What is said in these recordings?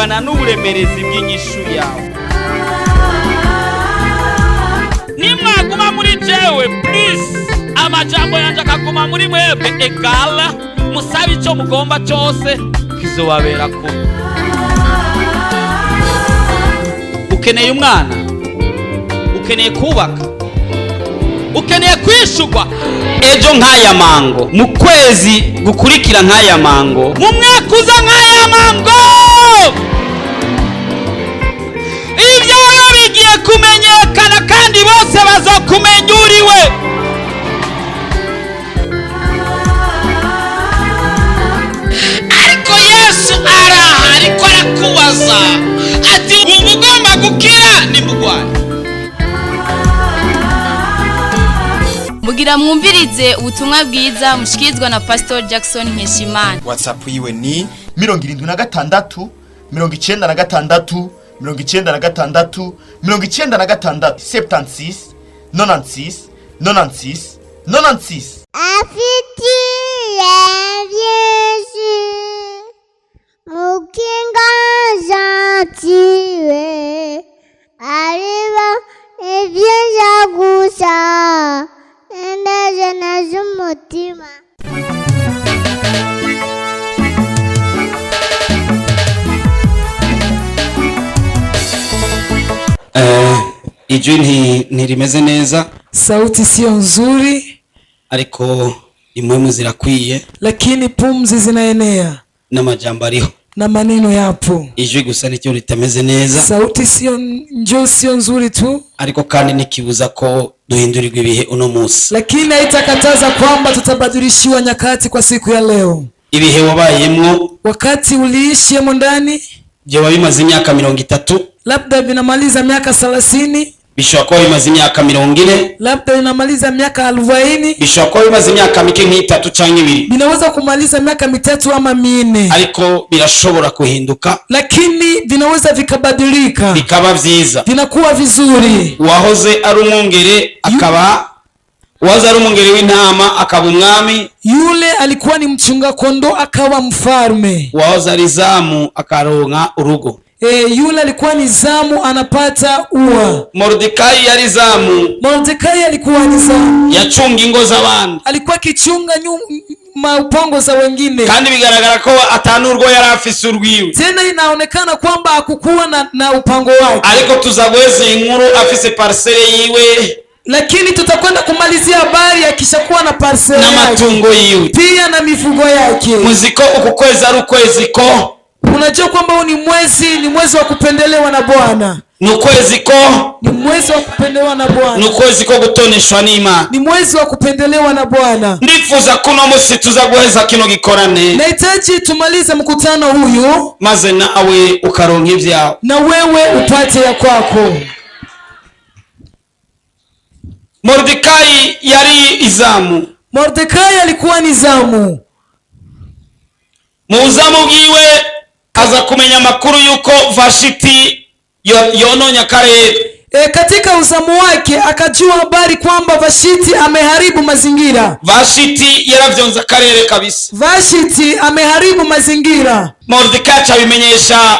Bungana n'uburemerezi bw'inyishu yawe. Nimwaguma muri jewe, please, amajambo yanje akaguma muri mwebwe, egala musabe ico mugomba cyose, kizobabera kumwe. Ukeneye umwana, ukeneye kubaka, ukeneye kwishurwa ejo nk'aya mango, mu kwezi gukurikira nk'aya mango, mu mwaka uza nk'aya mango. Ibyawe bigiye kumenyekana kandi bose bazokumenya uriwe. Ariko Yesu araha, ariko arakubaza ati: "Wumva ugomba gukira nimugwaye?" Mugira mwumvirize ubutumwa bwiza mushikirizwa na Pastor Jackson Nkeshimana. WhatsApp yiwe ni 76 96 96 96, 76 96 96 96. Afitiye byinshi mukinga gentile ariba ibyiza gusa indajana z'umutima. Ijwi ntirimeze neza. Sauti siyo nzuri, ariko impwemu zirakwiye, lakini pumzi zinaenea n'amajambo ariho, na maneno yapo. Ijwi gusa nicyo ritameze neza. Sauti siyo njo sio nzuri tu, ariko kandi ntikibuza ko duhindurirwa ibihe uno munsi. Lakini haitakataza kwamba tutabadilishiwa nyakati kwa siku ya leo. Ibihe wabayemwo, Wakati uliishi ndani, byoba bimaze imyaka 30, labda vinamaliza miaka 30, bishobora kuba bimaze imyaka 40, labda inamaliza miaka 40, bishobora kuba bimaze imyaka mike nk'itatu canke ibiri, vinaweza kumaliza miaka 3 ama 4, ariko birashobora kuhinduka, lakini vinaweza vikabadilika, bikaba vyiza. Vinakuwa vizuri. Uwahoze ari umwungere akaba, uwahoze ari umwungere w'intama akaba umwami, Yule alikuwa ni mchunga kondoo akawa mfalme. Uwahoze ari zamu akaronka urugo. Yule alikuwa ni zamu anapata ua. Moridekayi yari zamu. Mordekai alikuwa ni zamu, yacunga ingo z'abandi, alikuwa akichunga maupango za wengine, kandi bigaragara ko atanurwo yari afise urwiwe. Tena inaonekana kwamba hakukuwa na upango wake. Ariko tuza guheza iyi nkuru afise parcelle yiwe, Lakini tutakwenda kumalizia habari akishakuwa na parcel yake, n'amatungo yiwe. Pia na mifugo yake. Muzi ko uku kwezi ari ukwezi ko Unajua kwamba huu ni mwezi wa kupendelewa na Bwana, ni ukwezi ko ni mwezi wa kupendelewa na ni Bwana, ukwezi ko gutoneshwa n'Imana. Ni mwezi wa kupendelewa na Bwana. Ndifuza ko uno munsi tuza guheza kino gikorane, Nahitaji tumalize mkutano huyu, maze nawe ukaronka ibyawe. Na wewe upate ya kwako. Moridekayi yari izamu. Mordekai alikuwa ni zamu. Mu buzamu bwiwe aza kumenya amakuru y'uko Vashiti yononye akarere. Katika uzamu wake akajua habari kwamba Vashiti ameharibu mazingira. Vashiti yaravyonze akarere kabisa. Vashiti ameharibu mazingira. Moridekayi aca abimenyesha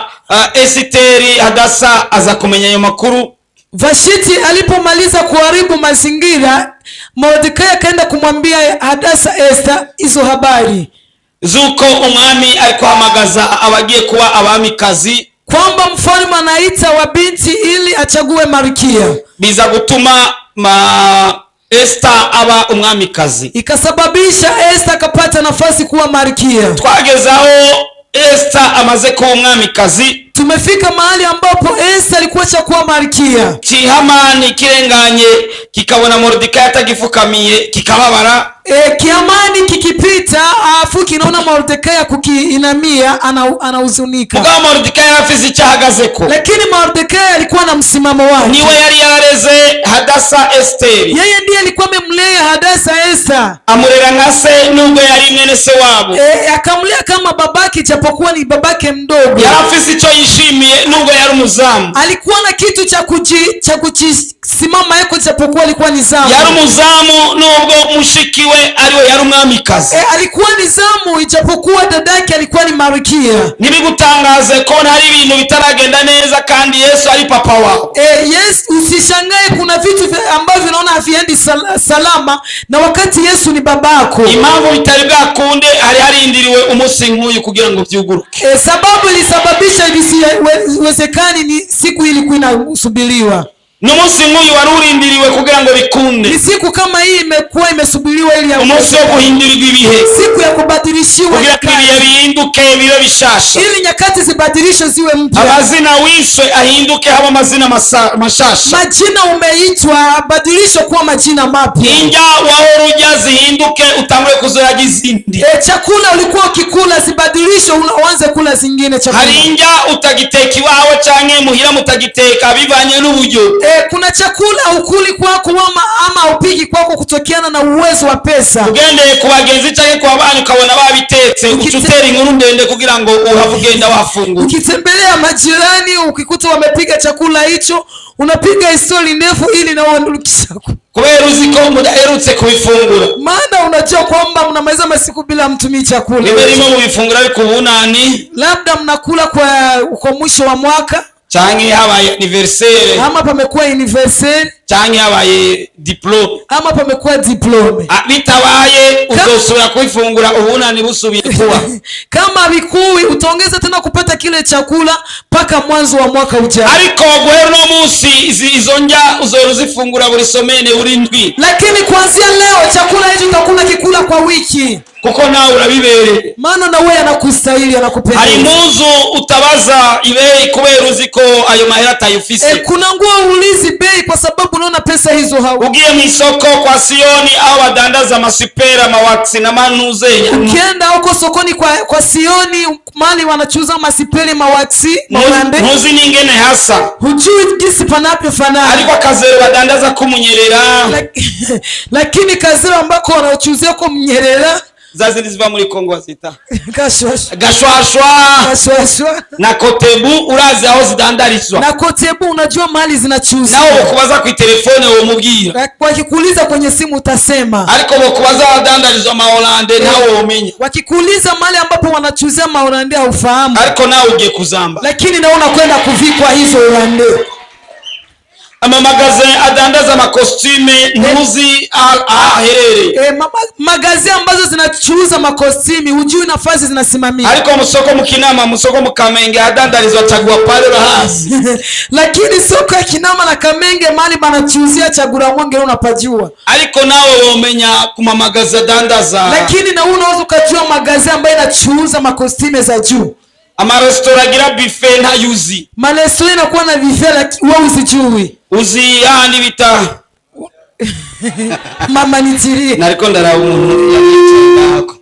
Esiteri. Hadasa aza kumenya ayo makuru. Vashiti alipomaliza kuharibu mazingira, Mordekai akaenda kumwambia Hadasa Esther hizo habari, z'uko umwami ari kuhamagaza abagiye kuba abamikazi, kwamba mfalme anaita wabinti ili achague malkia. Biza gutuma ma Esther aba umwamikazi. Ikasababisha Esther akapata nafasi kuwa malkia. Twageze aho Esther amaze kuba umwamikazi, Tumefika mahali ambapo Esther alikuwa cha kuwa malkia. Kihamani kirenganye kikabona Moridekayi atagifukamiye kikababara. Kiamani kikipita afu kinaona Mordekai kukiinamia, anahuzunika. Mugabo Moridekayi yari afise icyo ahagazeko. Lakini Mordekai alikuwa na msimamo wake. Niwe yari yarareze Hadasa Esiteri. Yeye ndiye alikuwa amemlea Hadasa Esther. Amurera nka se nubwo yari mwene se wabo. Akamlea kama babake japokuwa ni babake mdogo. Yari afise icyo yishimiye nubwo yari umuzamu. Alikuwa na kitu cha kujisimama yako japokuwa alikuwa ni zamu. Yari umuzamu nubwo mushiki wiwe ariwe yari umwamikazi. Alikuwa ni zamu ijapokuwa dadake alikuwa ni malkia. Ntibigutangaze ko hari ibintu bitaragenda neza kandi Yesu ari papa wawe. Yes, usishangae kuna vitu ambavyo unaona haviendi salama na wakati Yesu ni babako. Impamvu bitari bwakunde hari harindiriwe umunsi nk'uyu kugira ngo byuguruke. Sababu ilisababisha visiwezekani ni siku ilikuwa inasubiriwa. N'umunsi nk'uyu wari urindiriwe kugira ngo bikunde. Ni siku kama hii imekuwa imesubiriwa ili ya Umunsi wo guhindurirwa ibihe, siku ya kubadilishiwa kugira ngo ibihe nyakati, bihinduke bibe bishasha, ili nyakati zibadilishwe ziwe mpya. Amazina wiswe ahinduke haba amazina mashasha. Majina umeitwa badilishwe kuwa majina mapya. Indya wahora urya zihinduke utangure kuzorya izindi. Chakula ulikuwa ukikula zibadilishwe, uanze kula zingine chakula. Hari indya utagiteka iwawe canke muhira mutagiteka bivanye n'uburyo. Kuna chakula ukuli kwako ama upiki kwako kutokeana na uwezo wa pesa. Ugendeye ku bagenzi canke ku babanyi ukabona babitetse, uca utera inkuru ndende kugira ngo uhave ugenda wafungura. Ukitembelea majirani ukikuta wamepiga chakula hicho, unapiga histori ndefu ili na uandukisha, Kubera uzi ko mudaherutse kubifungura. Maana unajua kwamba mnamaliza masiku bila mtumii chakula. Rimwe rimwe mubifungura ariko ubunani, Labda mnakula kwa mwisho wa mwaka, canke habaye anniversaire, ama pamekuwa anniversaire, canke habaye diplôme, ama pamekuwa diplôme. Ah, bitabaye uzosubira kubifungura ubunani busubiye kuba. Kama vikui utaongeza tena kupata kile chakula mpaka mwanzo wa mwaka ujao. Ariko guhera uno munsi izo ndya uzora uzifungura buri semaine, buri ndwi. Lakini kuanzia leo chakula hicho utakula kikula kwa wiki, Kuko nawe urabibereye. Maana na wewe anakustahili, Hari anakupendeza. impuzu utabaza ibeyi kubera uzi ko ayo mahera atayufise. Kuna nguo ulizi bei kwa sababu unaona pesa hizo hau. Ugiye mu isoko kwa Siyoni aho badandaza amasipera, amawakisi n'amanuze, Ukienda huko sokoni kwa Sioni mali wanachuza masipeli, mawaksi, maulande, ntuzi n'ingene hasa. Hujui jinsi panavyofanana. Ariko akazero badandaza kumunyerera, Lakini kaziro ambako wanachuzia kwa mnyerera, za zindi ziva muri Kongo bazita kashwashwa, gashwashwa, kashwashwa na kotebu, urazi aho zidandarizwa. Na kotebu, unajua mali zinachuza. Nawe bokubaza ku telefone womubwira. Wakikuuliza kwenye simu utasema. Ariko bokubaza abadandarizwa amahorande ntawe womenya. Wakikuuliza mahali ambapo wanachuzia maholande haufahamu. Ariko nawe ugiye kuzamba. Lakini naona kwenda kuvikwa hizo holande. Amamagaze adandaza amakositime ntuzi aho aherereye. Magazi ambazo zinachuuza makostimi hujui nafasi zinasimamia. Ariko mu soko mu Kinama, mu soko mu Kamenge ahadandarizwa caguwa pale urahazi. Lakini soko ya Kinama na Kamenge mali banachuuzia chagura mwenge unapajua. Ariko nawe womenya ku mamagazi adandaza. Lakini na wewe unaweza ukajua magazi ambayo inachuuza makostime za juu. Amaresitora agira buffet ntayuzi. Maresto inakuwa na vifaa lakini wewe usijui. Uzi hahandi bita Mama nitirie. Nariko ndaraba umuntu yaricaye ngaho.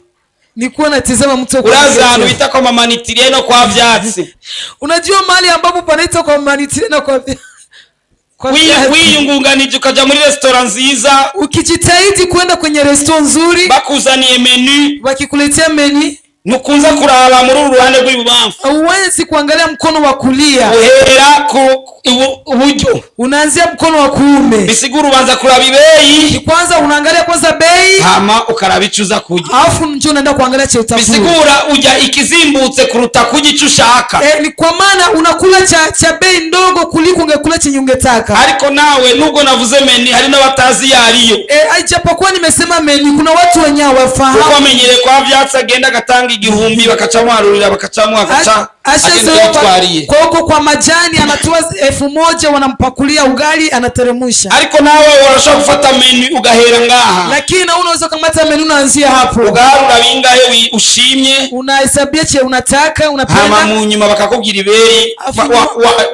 Nikuwa natizama mtu kwa Urazi ahantu bita kwa mama nitirie no kwa vyatsi? Unajua mahali ambapo panaitwa kwa mama nitirie na kwa viazi. Wiyungunganije ukaja muri resitora nziza, Ukijitahidi kwenda kwenye resto nzuri, bakuzaniye menu, wakikuletea menu, ntukunza kuraba muri uru ruhande rw'ibubamfu. Hauwezi kuangalia mkono wa kulia. Uhera ku iburyo. Unaanzia mkono wa kuume. Bisigura ubanza kuraba ibeyi, Kwanza unaangalia kwanza bei, hama ukaraba ico uza kurya. Alafu njo unaenda kuangalia cha utakula. Bisigura urya ikizimbutse kuruta kurya ico ushaka. Ni kwa maana unakula cha bei ndogo kuliko ungekula chenye ungetaka. Ariko nawe nubwo navuze menu hari n'abatazi iyo ariyo. Ijapokuwa nimesema menu kuna watu wenye hawafahamu. Kuko amenyereye kwa vyatsi agenda agatanga 1000 bakacamuharurira bakacamuha agaca agenda Ashazoea yitwariye. kwa huko kwa majani anatoa 1000 wanampakulia ugali anateremusha. Ariko nawe urashobora gufata menu ugahera ngaha. Lakini na unaweza kamata menu unaanzia hapo. Ugaharura bingahe ushimye, Unahesabia che unataka, hama unapenda. mu nyuma bakakubwira ibeyi Afu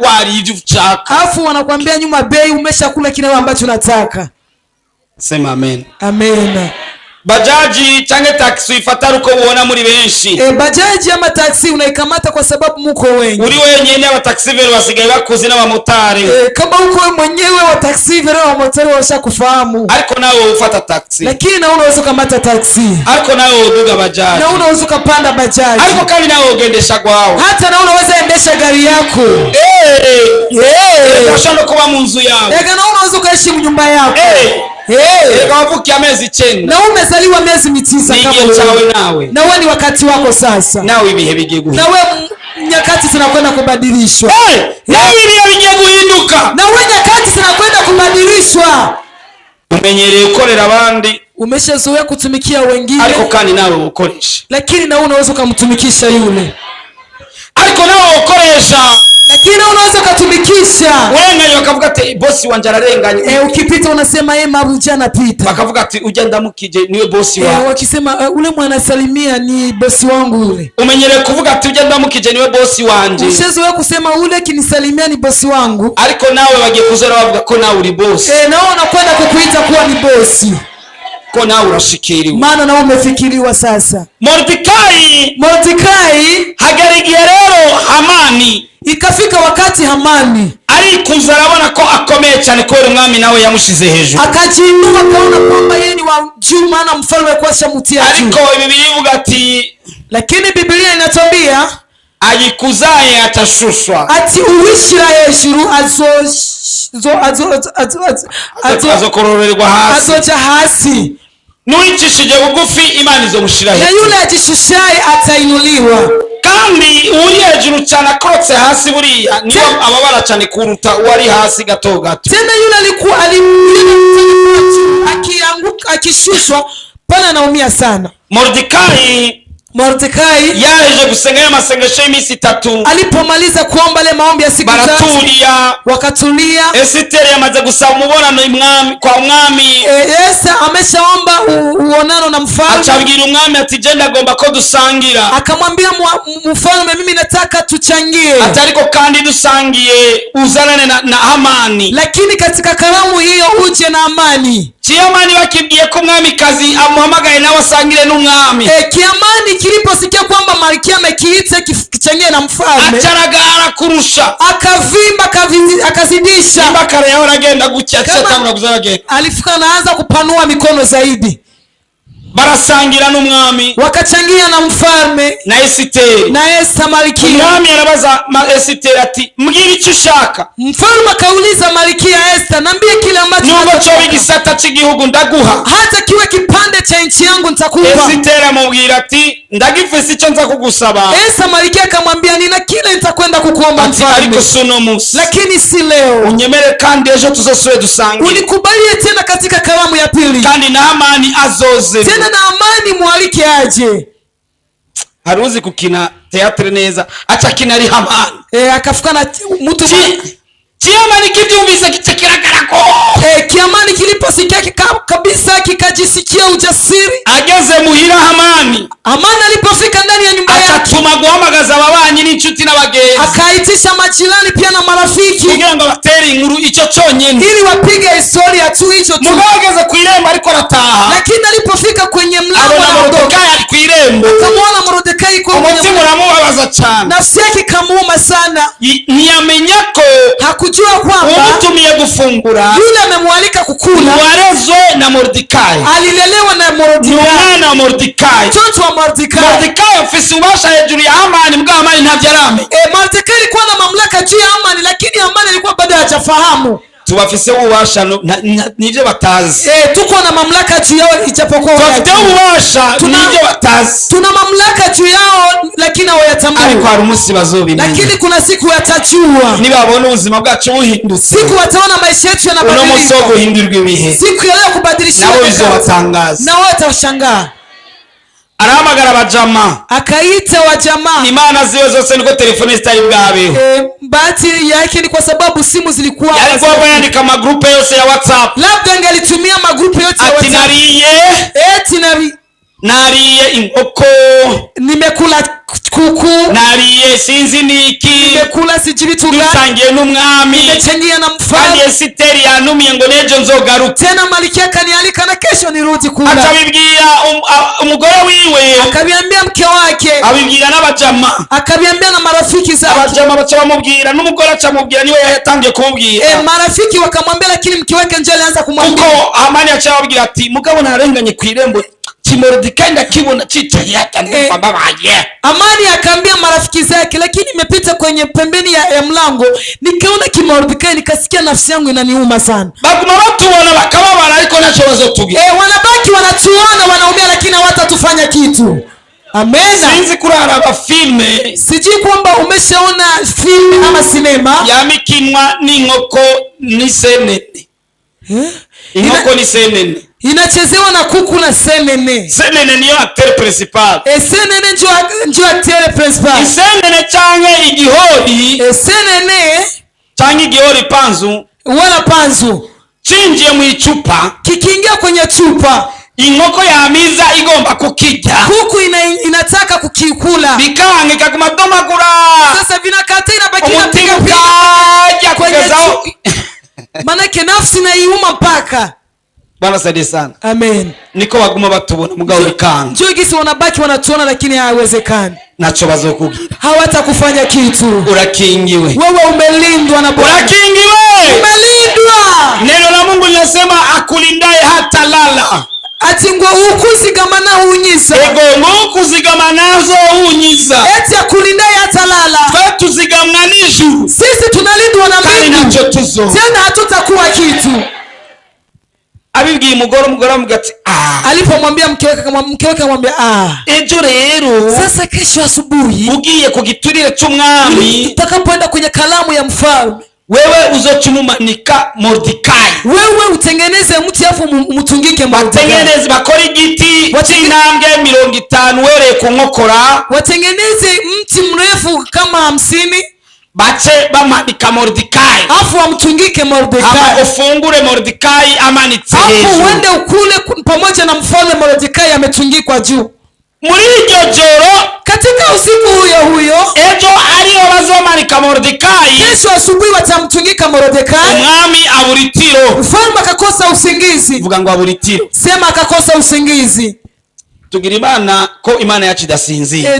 wariye ivyo ushaka. Afu wanakuambia nyuma bei umeshakula kile ambacho unataka. Sema amen. Amen. Bajaji canke taxi uyifata ari uko ubona muri benshi. Bajaji ama taxi unaikamata kwa sababu muko wengi. Uri wenyene abataxi vélo basigaye bakuzi n'abamotari. Kama uko wewe mwenyewe wa taxi vélo wa motari washakufahamu. Ariko nawe ufata taxi. Lakini na unaweza ukamata taxi. Ariko nawe uduga bajaji. Na unaweza ukapanda bajaji. Ariko kandi nawe ugendesha gwawe. Hata na unaweza endesha gari yako. Urashobora no kuba mu nzu yawe. Ega na unaweza ukaishi anaishi nyumba yako. Eh, Hey. reka wavukiye amezi 9 Na wewe umezaliwa miezi 9 ni kama igihe cyawe wewe. nawe Na wewe ni wakati wako sasa. Nawe ibihe bigiye Na guhinduka. wewe nyakati zinakwenda kubadilishwa. Eh, nawe ibihe bigiye guhinduka. Na wewe nyakati zinakwenda kubadilishwa. Umenyereye gukorera abandi, Umeshazoea kutumikia wengine, ariko kandi nawe ukoresha, lakini na wewe unaweza ukamtumikisha yule, ariko nawe ukoresha. Lakini na wewe unaweza ukatumikisha. Urenganye bakavuga ati bosi wanje ararenganye. Ukipita unasema ye mabuja anapita. Bakavuga ati ujya ndamukije niwe bosi wawe. Wakisema ule mwanasalimia ni bosi wangu yule. Umenyereye kuvuga ati ujya ndamukije niwe bosi wanje, Ushazoea kusema ule kinisalimia ni bosi wangu. Ariko nawe bagiye kuzora bavuga ko nawe uri bosi, Na wewe unakwenda kukuita kuwa ni bosi, ko nawe urashikiriwe. Maana nawe umefikiriwa sasa. Moridekayi, Mordekai, hagera igihe rero Hamani ikafika wakati Hamani arikuza arabona ko akomeye cyane kubera umwami nawe yamushize hejuru. Akajiinua akaona kwamba yeye ni wa juu, maana mfalme alikuwa ashamtia juu. Ariko Bibiliya ivuga ati Lakini Biblia inatuambia ayikuzaye atashushwa, ati uwishira hejuru azo zo azo azo azo azo azokororerwa hasi, azoja hasi, n'uwicishije bugufi Imana izomushira na hejuru. yule ajishushaye atainuliwa. Kandi uri hejuru cyane akorotse hasi buriya niyo ababara cyane kuruta uwari hasi gato gato. Tena yule alikuwa akianguka akishushwa pana anaumia sana. Moridekayi Mordekai yaje gusenga y'amasengesho y'iminsi 3, alipomaliza kuomba ile maombi ya siku 3, baraturiya. Wakatulia. Esiteri yamaze gusaba umubonano imwami kwa mwami. Esta ameshaomba uonano na mfalme. Acabwira umwami ati je ndagomba ko dusangira, Akamwambia mfalme, mimi nataka tuchangie, ati ariko kandi dusangiye uzanane na Hamani. Lakini katika karamu hiyo uje na Hamani. Kiyamani bakibwiye ko umwamikazi amuhamagaye nawe asangire n'umwami, Kiamani kiliposikia kwamba malkia amekiita kichangie na mfalme, acaragara kurusha. Akavimba, akazidisha. Nimba kare yahora agenda gutya, Kama- atangura kuza aragenda. Alifika anaanza kupanua mikono zaidi. Barasangira n'umwami Wakachangia na mfalme na Esiteri. na Esta malkia. Umwami arabaza Esiteri ati mbwira icyo ushaka. Mfalme akauliza malkia Esta, niambie kile ambacho Nubwo unataka. cyoba igisata cy'igihugu ndaguha. Hata kiwe kipande cha nchi yangu nitakupa. Esiteri amubwira ati ndagifise icyo nza kugusaba, Esta malkia akamwambia, nina kile nitakwenda kukuomba ati ariko mfalme, si uno munsi, lakini si leo. Unyemere kandi ejo tuzosubire dusangire, Unikubalie tena katika karamu ya pili, kandi na Hamani azoze. Tena na Hamani mwalike aje. Hari uzi gukina théâtre neza aca akina ari Hamani. Akafika na mtu Kiyamani kibyumvise kica kiragarako. Kiamani kiliposikia kabisa kikajisikia ujasiri. Ageze muhira Hamani, Hamani alipofika ndani ya nyumba yake, acatuma guhamagaza ababanyi n'inshuti n'abagenzi akaitisha majirani pia na marafiki kugira ngo batere inkuru icyo cyonyine. Ili wapige historia tu hicho tu. Mugabo ageze ku irembo ariko arataha, Lakini alipofika kwenye mlango abona anaondoka, Moridekayi ari ku irembo. akamwona Mordekai kwa kwenye Umutima uramubabaza cyane. Nafsi yake ikamuuma sana. Ntiyamenya ko Hakujua kwamba umutumiye gufungura yule amemwalika kukula warezwe na Moridekayi, alilelewa na ni Mordekai, umwana wa Moridekayi. mtoto wa Mordekai. Moridekayi afise ububasha hejuru ya Hamani mbwa Hamani ntabyo aramenya. Mordekai alikuwa na mamlaka juu ya Hamani, lakini Hamani alikuwa bado hajafahamu. Tubafise ububasha nibyo batazi. Tuko na mamlaka juu yao ijapokuwa Tubafiteho hawayajui. ububasha nibyo batazi, Tuna mamlaka juu yao lakini hawayatambui. Ariko hari umunsi bazobimenya, Lakini kuna siku watajua, nibabona ubuzima bwacu buhindutse, siku wataona maisha yetu uno munsi wo yanabadilika, guhindurwa ibihe, siku ya leo kubadilishiwa nabo nyakati. bizobatangaza. Na wao watashangaa. Arahamagara abajama. Akaita wajamaa. Imana ziwe zose niko telefone zitari bwabeho. Bahati yake ni kwa sababu simu zilikuwa Yari kuba yandika amagrupe yose ya WhatsApp, labda angelitumia magrupu yote ya ati WhatsApp. nariye, Eti nariye inkoko, nimekula kuku, nariye sinzi niki, nimekula sijui vitu gani, dusangiye n'umwami, nimechangia na kandi mfalme. Esiteri yantumiye ngo n'ejo nzogaruke. Tena malkia akanialika na kesho nirudi kula. Acabibwira umugore wiwe, Akaviambia mke wake, abibwira n'abajama. Akaviambia na marafiki zake. Abajama baca bamubwira n'umugore acamubwira niwe yatangiye kumubwira. Marafiki wakamwambia, lakini mke wake ndio alianza kumwambia. Kuko Hamani aca ababwira ati mugabo nararenganye ku irembo Kimoridekayi ndakibona cicaye hata ndumva mbabaye. Amani akaambia marafiki zake, lakini imepita kwenye pembeni ya mlango nikaona Kimordekai, nikasikia nafsi yangu inaniuma sana. Baguma batubona bakababara, ariko ntacyo bazotugira. Wanabaki wanatuona wanaumia, lakini hawatatufanya kitu. Amena. Sinzi kuraraba filime Sijui kwamba umeshaona film ama sinema yamikinwa n'inkoko n'isenene. Eh? Inkoko n'isenene. Inachezewa na kuku na senene. Senene niyo acteur principal. Senene njo acteur principal. Isenene canke igihori Senene canke igihori panzu wala panzu cinjiye mu icupa, kikiingia kwenye chupa, inkoko yamiza igomba kukirya, kuku inataka kukikula, bikanga, ikaguma domagura, sasa vinakata, inabaki umutima inapiga piga ukajya kwenye kugezaho. Manake nafsi inaiuma mpaka. Bwana saidie sana. Amen. Niko baguma batubona, mugabo bikanga. Njoo gisi wanabaki wanatuona, lakini haiwezekani. Naco bazokugira. Hawatakufanya kitu. Urakingiwe. Wewe umelindwa na Bwana. Urakingiwe. Umelindwa. Neno la Mungu linasema akulindaye hata lala. Ati ngo ukuzigama naho unyiza. Ego, ngukuzigama nazo unyiza. Eti akulindaye hatalala. Twe tuzigamwa n'ijuru, Sisi tunalindwa na kandi mbingu, ntacyo tuzo. Tena hatutakuwa kitu. Abibwiye umugore, umugore aramubwira ati ah. Alipomwambia mke wake, mke wake akamwambia, ah, Ejo rero sasa kesho asubuhi ugiye ku giturire c'umwami, tutakapoenda kwenye kalamu ya mfalme, wewe uzoca umumanika Moridekayi. Wewe utengeneze mti afu mtungike Mordekai. Batengeneze, bakora igiti c'intambwe 50 uhereye ku nkokora. Watengeneze mti mrefu kama 50, Bace bamanika Moridekayi, afu wamtungike hama Mordekai, ufungure Moridekayi amanitse afu hejuru. uende ukule pamoja na mfalme Mordekai ametungikwa juu. Muri iryo joro, Katika usiku huyo huyo, ejo ariyo bazomanika Moridekayi, kesho asubuhi watamtungika Mordekai, umwami abura itiro. Mfalme akakosa usingizi. Vuga ngo abura itiro. Sema akakosa usingizi. Tugira Imana ko Imana yacu idasinzira.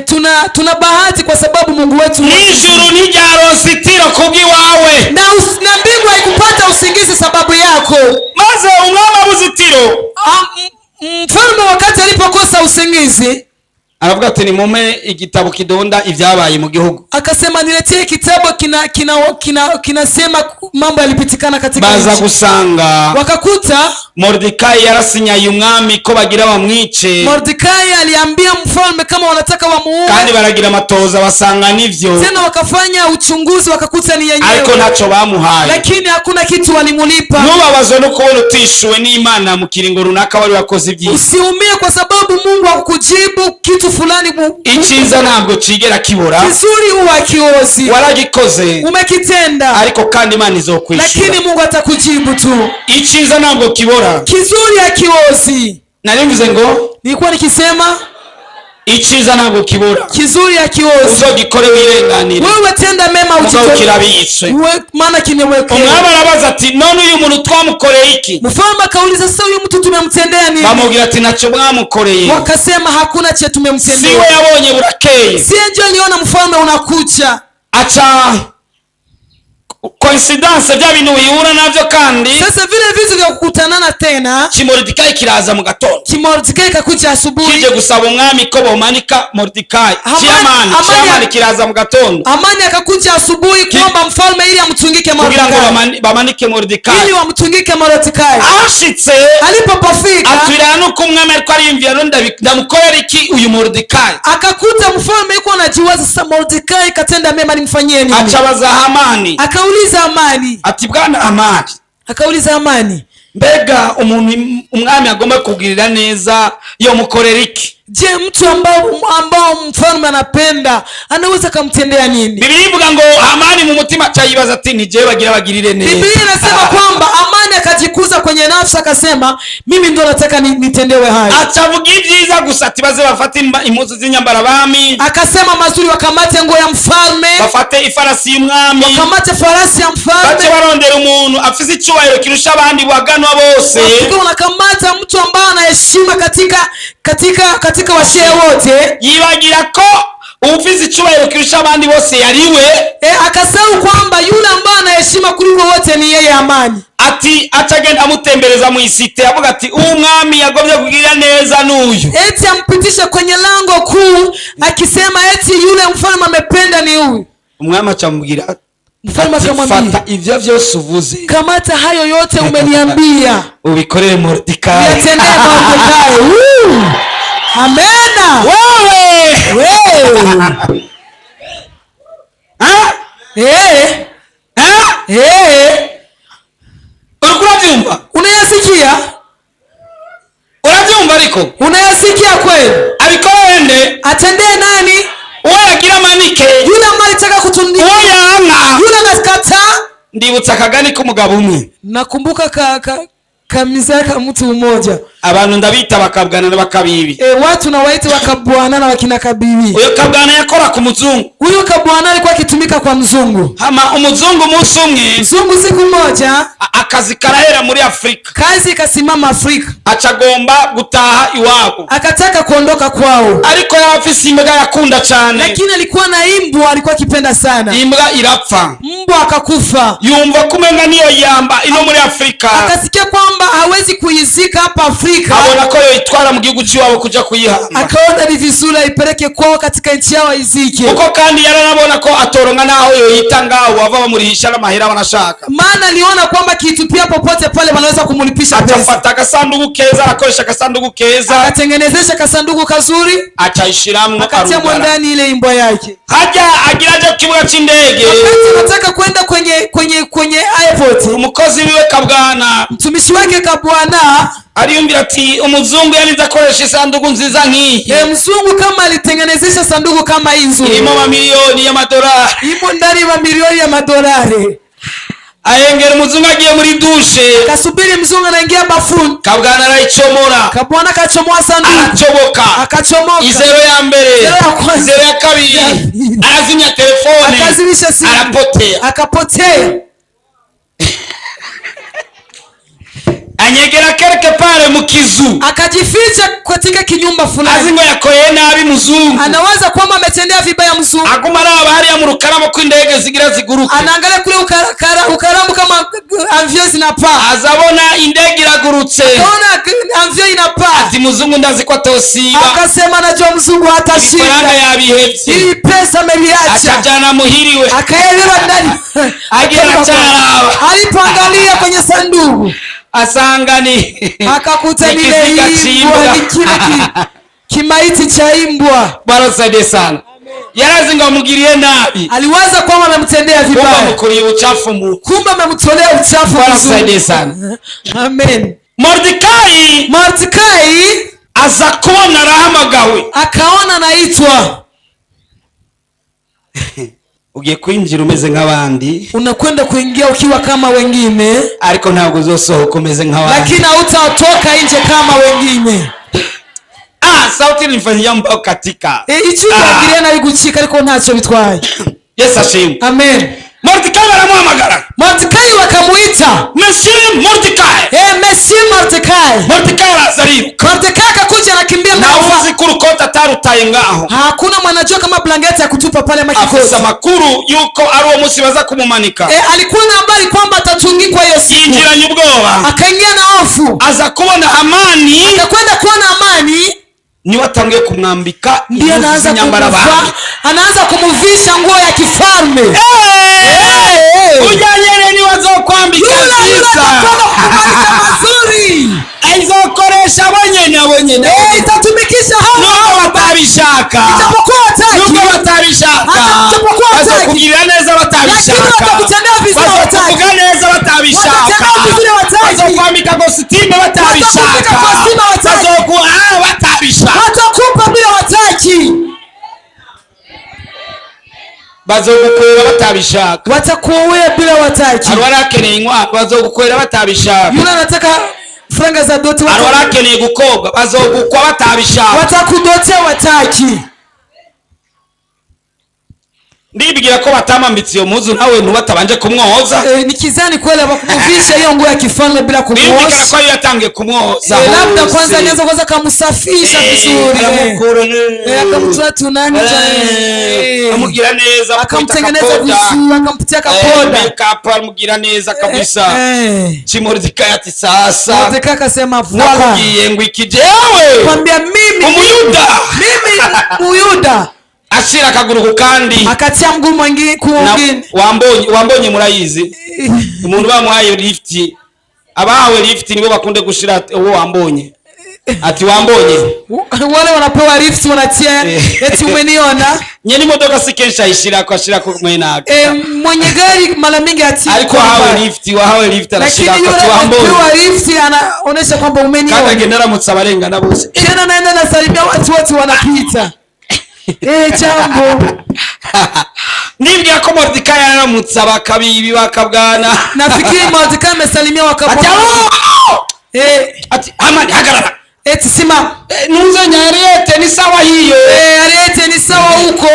Tuna bahati kwa sababu Mungu wetu N'ijuru ntiryaronse itiro kubw'iwawe. Na mbingu haikupata usingizi sababu yako. Maze umwami abuze itiro, Ah, mfalme wakati alipokosa usingizi, aravuga ati nimume igitabo kidonda ibyabaye mu gihugu. Akasema niletee kitabu kina kina kina kinasema mambo yalipitikana katika Baza nchi. gusanga Wakakuta Moridekayi yarasinyaye umwami ko bagira bamwice, Mordekai aliambia mfalme kama wanataka wamuue, kandi baragira amatoza basanga nivyo, tena wakafanya uchunguzi wakakuta ni ariko yenyewe, ntacyo bamuhaye. Lakini hakuna kitu walimulipa. Ntubabazwe no kubona utishuwe n'Imana mu kiringo runaka wari wakoze ibyiza. Usiumie kwa sababu Mungu hakukujibu kitu fulani Icyiza ntabwo kigera kibura. Kizuri huwa hakiozi. Waragikoze, Umekitenda, ariko kandi Imana izokwishyura. Lakini Mungu atakujibu tu. Icyiza ntabwo kibora. Kizuri hakiozi. Nari mvuze ngo Nilikuwa nikisema icyiza ntabwo kibura. Kizuri hakiozi. Uzogikore wirenganire, Wewe tenda mema, mugabo ujitoe. kirabitswe. Maana kimewekwa. Umwami arabaza ati none uyu muntu twamukoreye iki? Mfalme akauliza, sasa huyu mtu tumemtendea nini? Bamubwira ati ntacyo mwamukoreye. Wakasema hakuna che Siwe tumemtendea. yabonye burakeye, Sie ndio aliona mfalme unakucha. Aca coincidence, bya bintu bihura nabyo kandi, Sasa vile vitu vya kukutanana tena, Kimoridekayi kiraza mu gatondo, Kimordekayi kakuja asubuhi, kije gusaba umwami ko bomanika Moridekayi. Hamani- Chairman, Hamani- chairman kiraza mu gatondo Amani akakuja asubuhi kuomba mfalme ili amtungike kugira ngo Mordekai, bamanike Moridekayi. Ili wamtungike Mordekai. Ashitse, Alipopofika, atwirana nuko umwami ariko ariyumvira none ndamukorera iki uyu Moridekayi. Akakuta mfalme yuko anajiwaza, sasa Mordekai katenda mema, nimfanyie nini? Aca abaza Hamani, Akauliza Amani, ati bwana Hamani, akauliza Amani, mbega umuntu umwami agomba kugirira neza yomukorera iki? Je, mtu ambao mfalme anapenda anaweza akamtendea nini? Bibiliya ivuga ngo Hamani mu mutima aca yibaza ati ni jewe bagira bagirire neza. Biblia inasema kwamba Amani akajikuza kwenye nafsi akasema, mimi ndo nataka nitendewe hayo. Aca avuga ibyiza gusa, ati baze bafate impuzu z'inyambarabami, Akasema mazuri, wakamate nguo ya mfalme, bafate ifarasi y'umwami, wakamate farasi ya bace mfalme, barondera umuntu afise icyubahiro kirusha abandi baganwa bose, Wafike wanakamata mtu ambaye anaheshima katika washehe wote. Yibagira ko Ufise icyubahiro kirusha abandi bose yariwe. Akasahau kwamba yule ambaye ana heshima kuliko wote ni yeye Amani. Ati acagenda amutembereza mu i cité, avuga ati uwo mwami yagomvye kugirira neza n'uyu. Eti ampitishe kwenye lango kuu akisema eti yule mfalme amependa ni huyu. Umwami acamubwira Mfalme ati, akamwambia, fata ivyo vyose uvuze, kamata hayo yote umeniambia, ubikorere Moridekayi. uyatendee Mordekai. Woo! Amena. Wewe. Wewe. Ah? Eh, Ah? eh. Uriko uravyumva? Unayasikia? Uravyumva ariko? Unayasikia kweli? Abikorere nde? Atendee nani? Uwo yagira amanike. Yule ambaye alitaka kutundika, Uwo yanka. yule anakataa. Ndibutsa akagani k'umugabo umwe. Nakumbuka ka kamizaka mtu mmoja. Abantu ndabita bakabwana n'abakabibi. Watu nawaita wakabwana na wakina kabibi. Uyo kabwana yakora ku muzungu. Huyu kabwana alikuwa akitumika kwa mzungu. Hama umuzungu umunsi umwe, Mzungu siku moja, akazi karahera muri Afurika, kazi ikasimama Afrika, aca agomba gutaha iwabo. Akataka kuondoka kwao, Ariko yaba afise imbwa yakunda cane. Lakini alikuwa na imbwa alikuwa akipenda sana. Imbwa irapfa. Mbwa akakufa. Yumva ko umenga niyo yamba ino muri Afurika. Akasikia kwamba hawezi kuizika hapa Afrika, Abona ko yoyitwara mu gihugu c'iwabo kuja kuyihamba, akaona ni vizuri aipeleke kwao katika nchi yao aizike, kuko kandi yaranabona ko atoronka n'aho yoyita ngaho bava bamurihisha n'amahera banashaka. Maana aliona kwamba akiitupia popote pale wanaweza kumlipisha pesa. Acafata agasanduku keza, arakoresha agasanduku keza, Akatengenezesha kasanduku kazuri, acayishiramwo, akatia arugara. ndani ile imbwa yake. Hajya agira aje ku kibuga c'indege, Wakati anataka kwenda kwenye airport, umukozi wiwe kabwana mtumishi wake kabwana ariyumvira ati umuzungu yarize akoresha isanduku nziza nk'iyi, mzungu kama alitengenezesha sanduku kama hii nzuri, irimo amamiliyoni y'amadolari, imo ndani mamilioni ya madolari. Ahengera umuzungu agiye muri douche. Kasubiri mzungu anaingia bafuni, Kabwana arayicomora. Kabwana akachomoa sanduku, Aracoboka. Akachomoka. Izero ya mbere, Zero ya kwanza. zero ya kabiri, Ya pili. Arazimya telefone, Akazimisha simu, arapotea. Akapotea. Anyegera quelque part mu kizu, Akajificha katika kinyumba azi fulani, ngo yakoreye nabi muzungu. Anawaza kwamba ametendea vibaya mzungu. Aguma araba hariya mu rukaramo ko indege zigira ziguruke. Anaangalia kule ukaramu kama avion zinapaa. Azabona indege iragurutse. Akaona avion inapaa, Ati muzungu ndazi ko atosiba. Akasema najua mzungu Ifaranga hatashinda, yabihevye. Hii pesa ameliacha. Acajana muhiriwe. Akaelewa ndani. Agira acaraba, Alipoangalia kwenye sanduku, asanga ni akakuta ni lile ikiziga imbwa, c'imbwa. ni kile kimaiti cha imbwa. Bwana tusaidie sana. Yarazi ngo amugiriye nabi, Aliwaza kwamba amemtendea kumbe vibaya, amukuriye ubucafu mu kumbe amemtolea uchafu Bwana mzuri. tusaidie sana. Amen. Moridekayi Mordekai aza kubona arahamagawe. Akaona anaitwa. Ugiye kwinjira umeze nk'abandi, Unakwenda kuingia ukiwa kama wengine, ariko ntabwo uzosohoka umeze nk'abandi. Lakini hautatoka nje kama wengine. Ah, sauti nifanyia mbao katika Icyo Ah. yagiriye nari gucika, ariko ntacyo bitwaye. Yesu ashimwe. Amen. Moridekayi baramuhamagara. Mordekai wakamuita. Monsieur Moridekayi. Monsieur Mordekai. Moridekayi araza ariruka. Mordekai akakuja anakimbia Ntawe mbele. uzi ko urukoti atarutaye ngaho. Hakuna mwanajua kama blanketi ya kutupa pale ama Afise kikoti. amakuru yuko ari uwo munsi baza kumumanika. Alikuwa na habari kwamba atatungikwa hiyo siku. Yinjiranye ubwoba. Akaingia na hofu. Aza kubona Hamani, Akakwenda kuona Amani, niwe atangiye kumwambika ndiye impuzu anaanza z'inyambara kumuvaa, abami. anaanza kumuvisha nguo ya kifalme. Hey! Ujya nyene niwe azokwambika Yule yule nziza. atakwenda kukubalika mazuri. Azokoresha abo nyene, abo nyene. Itatumikisha hao Nubwo batabishaka, ijapokuwa wataki, nubwo batabishaka, Hata ijapokuwa wataki. bazokugirira neza batabishaka, Lakini watakutendea vizuri wataki. bazokuvuga neza batabishaka, Watatendea vizuri wataki. bazokwambika kositime batabishaka, Watakuvika kositimu wataki. bazokuha batabishaka, watakupa bila wataki, bazogukwera batabishaka. Watakuowea bila wataki. Hari uwarakeneye inkwano, bazogukwera batabishaka. Yule anataka franga za doti, Hari uwarakeneye gukobwa, bazogukwa batabishaka. Watakudotea wataki. Ndibwira ko batamambitse iyo mpuzu nawe ntubatabanje kumwoza. Nikizani kweli hawakumuvisha hiyo nguo ya kifalme bila Birumvikana ko kumuosha. ariyo yatangiye kumwoza. Labda kwanza alianza kwanza akamsafisha vizuri. Aramukura. Akamtoa tunani. Amugira neza. Akamtengeneza amukubita akapoda. vizuri, akamtia kapoda. Makeup, amugira neza kabisa. Chimoridikayi ati sasa Mordekai akasema voila, nakubwiye ngo iki jewe kwambia mimi umuyuda. Mimi Muyuda. Ashira akaguru ku kandi. Akatia mguu mwingine ku mwingine. Wambonye, wambonye, murayizi umuntu bamuhaye lift, abahawe lift nibo bakunde gushira uwo wambonye, ati wambonye. Wale wanapewa lift wanatia eti umeniona. Nyene imodoka si kenshi ayishirako, ashirako mwenaka. Mwenye gari mara mingi atii Ariko wahawe lift, wahawe lift, lakini arashirako yule ati wambonye. anapewa lift anaonesha kwamba Kandi umeniona. agenda aramutsa abarengana bose. Tena naenda nasalimia watu wote wanapita, jambo. Nibwira ko Moridekayi yaramutse abakabibi bakabwana. Nafikiri Mordekai amesalimia Ati wakabwana. "Alo!" Ati Hamani, hagarara. Eti simama. Nuze nyariyete ni sawa hiyo. Ariete ni sawa huko.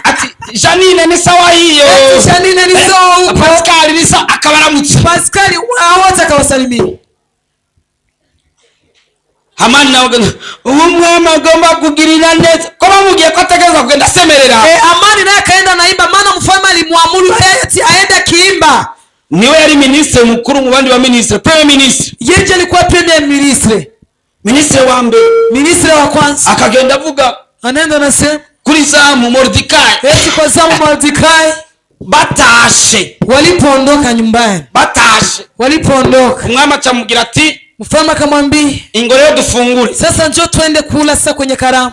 Ati Janine ni sawa hiyo. Eti Janine ni sawa huko. Pascal ni sawa, akabaramutsa. Pascal wote akawasalimia. Hamani nawe agenda, ubu umwami agomba kugirira neza ko bamubwiye ko ategereza kugenda asemerera. Amani naye akaenda naimba, maana mfalme alimwamuru eti aende akiimba. Niwe yari minisitiri mukuru mu bandi ba minisitiri, premier ministre. Yeye alikuwa premier ministre. Minisitiri wa mbere. Ministre wa kwanza. Akagenda avuga Anaenda anasema kuri zamu Moridekayi. Eti kwa zamu Mordekai. Batashe. Walipoondoka nyumbani. Batashe. Walipoondoka. Umwami acamubwira ati Mfalme akamwambia ingo rero dufungure. Sasa njoo twende kula sasa kwenye karamu.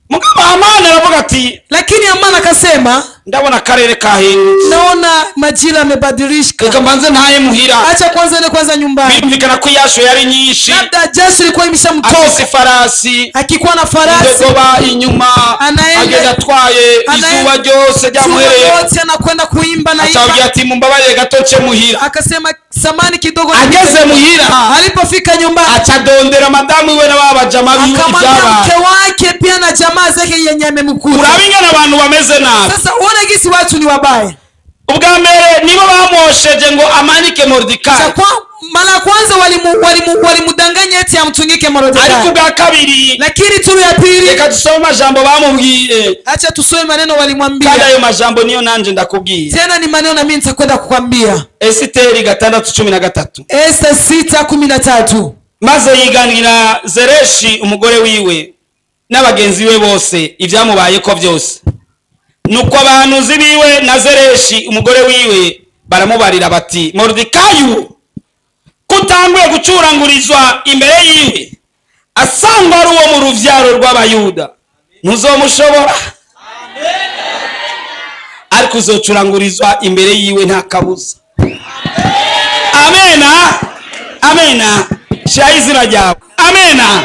Mugabo Hamani aravuga ati Lakini Amani akasema ndabona akarere kahindutse. Naona majira yamebadilika. Reka mbanze ntaye muhira. Acha kwanza ende kwanza nyumbani. Birumvikana ko iyasho yari nyinshi. Labda jasho ilikuwa imeshamtoka. Afise ifarasi. Akikuwa na farasi. Indogoba inyuma. Anaenda- Agenda atwaye Anaenda- izuba ryose ryamuhereye. Jua yote anakwenda kuimba na Acabwira imba. ati mumbabarire gato nce muhira. Akasema samani kidogo. Ageze muhira. Alipofika nyumbani. Aca adondera madamu iwe n'ababajama biwe Akamwambia ibyabaye. mke wake pia na jamaa zake yenye amemkuta. Urabe ingene abantu bameze nabi. Sasa uone gisi watu ni wabaya. Ubwa mbere nibo bamwosheje ngo amanike Moridekayi. Cha kwa mara ya kwanza walimudanganya eti amtungike Ariko Mordekai. ubwa kabiri, Lakini turu ya pili, reka dusome amajambo bamubwiye. Acha tusome maneno Kandi walimwambia. ayo majambo niyo nanje ndakubwiye. Tena ni maneno na mimi nitakwenda kukwambia. Esiteri 6:13. Esta 6:13. Maze yiganira Zereshi umugore wiwe n'abagenzi be bose ibyamubayeko byose. Nuko abahanuzi biwe na Zereshi umugore wiwe baramubarira bati Moridekayi kutanguye gucurangurizwa imbere yiwe asangwa ari uwo mu ruvyaro rw'Abayuda, ntuzomushobora, ariko uzocurangurizwa imbere yiwe nta kabuza. Amena, amena. Shiraho izina ryawe. Amena.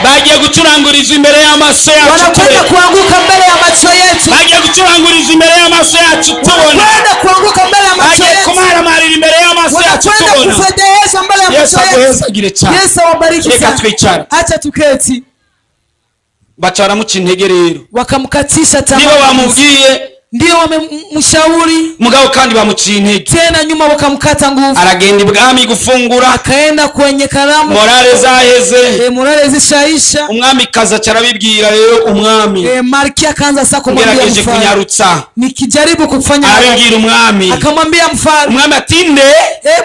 Bagiye gucurangurizwa imbere y'amaso yacu Wanakwenda tubona. kuanguka mbele ya macho yetu. Bagiye gucurangurizwa imbere y'amaso yacu tubona. Wanakwenda kuanguka mbele ya macho Bagiye yetu. kumaramarira imbere y'amaso yacu Wanakwenda tubona. kufedheheshwa mbele ya Yesu macho yetu. aguhezagire cyane. Yesu awabariki Reka sana. twicare. Acha tuketi. Baca baramuca intege rero. Wakamkatisha Nibo tamaa. bamubwiye. Ndio wamemshauri. Mugabo kandi bamuciye intege. Tena nyuma wakamkata nguvu. Aragenda ibwami gufungura. Akaenda kwenye karamu. Morale zaheze. Morale zishaisha. Umwami kaza arabibwira rero umwami. Malkia akaanza sasa kumwambia Ngerageje mfalme. kunyarutsa. Nikijaribu kufanya haraka. Arabibwira umwami. Akamwambia mfalme. Umwami ati nde?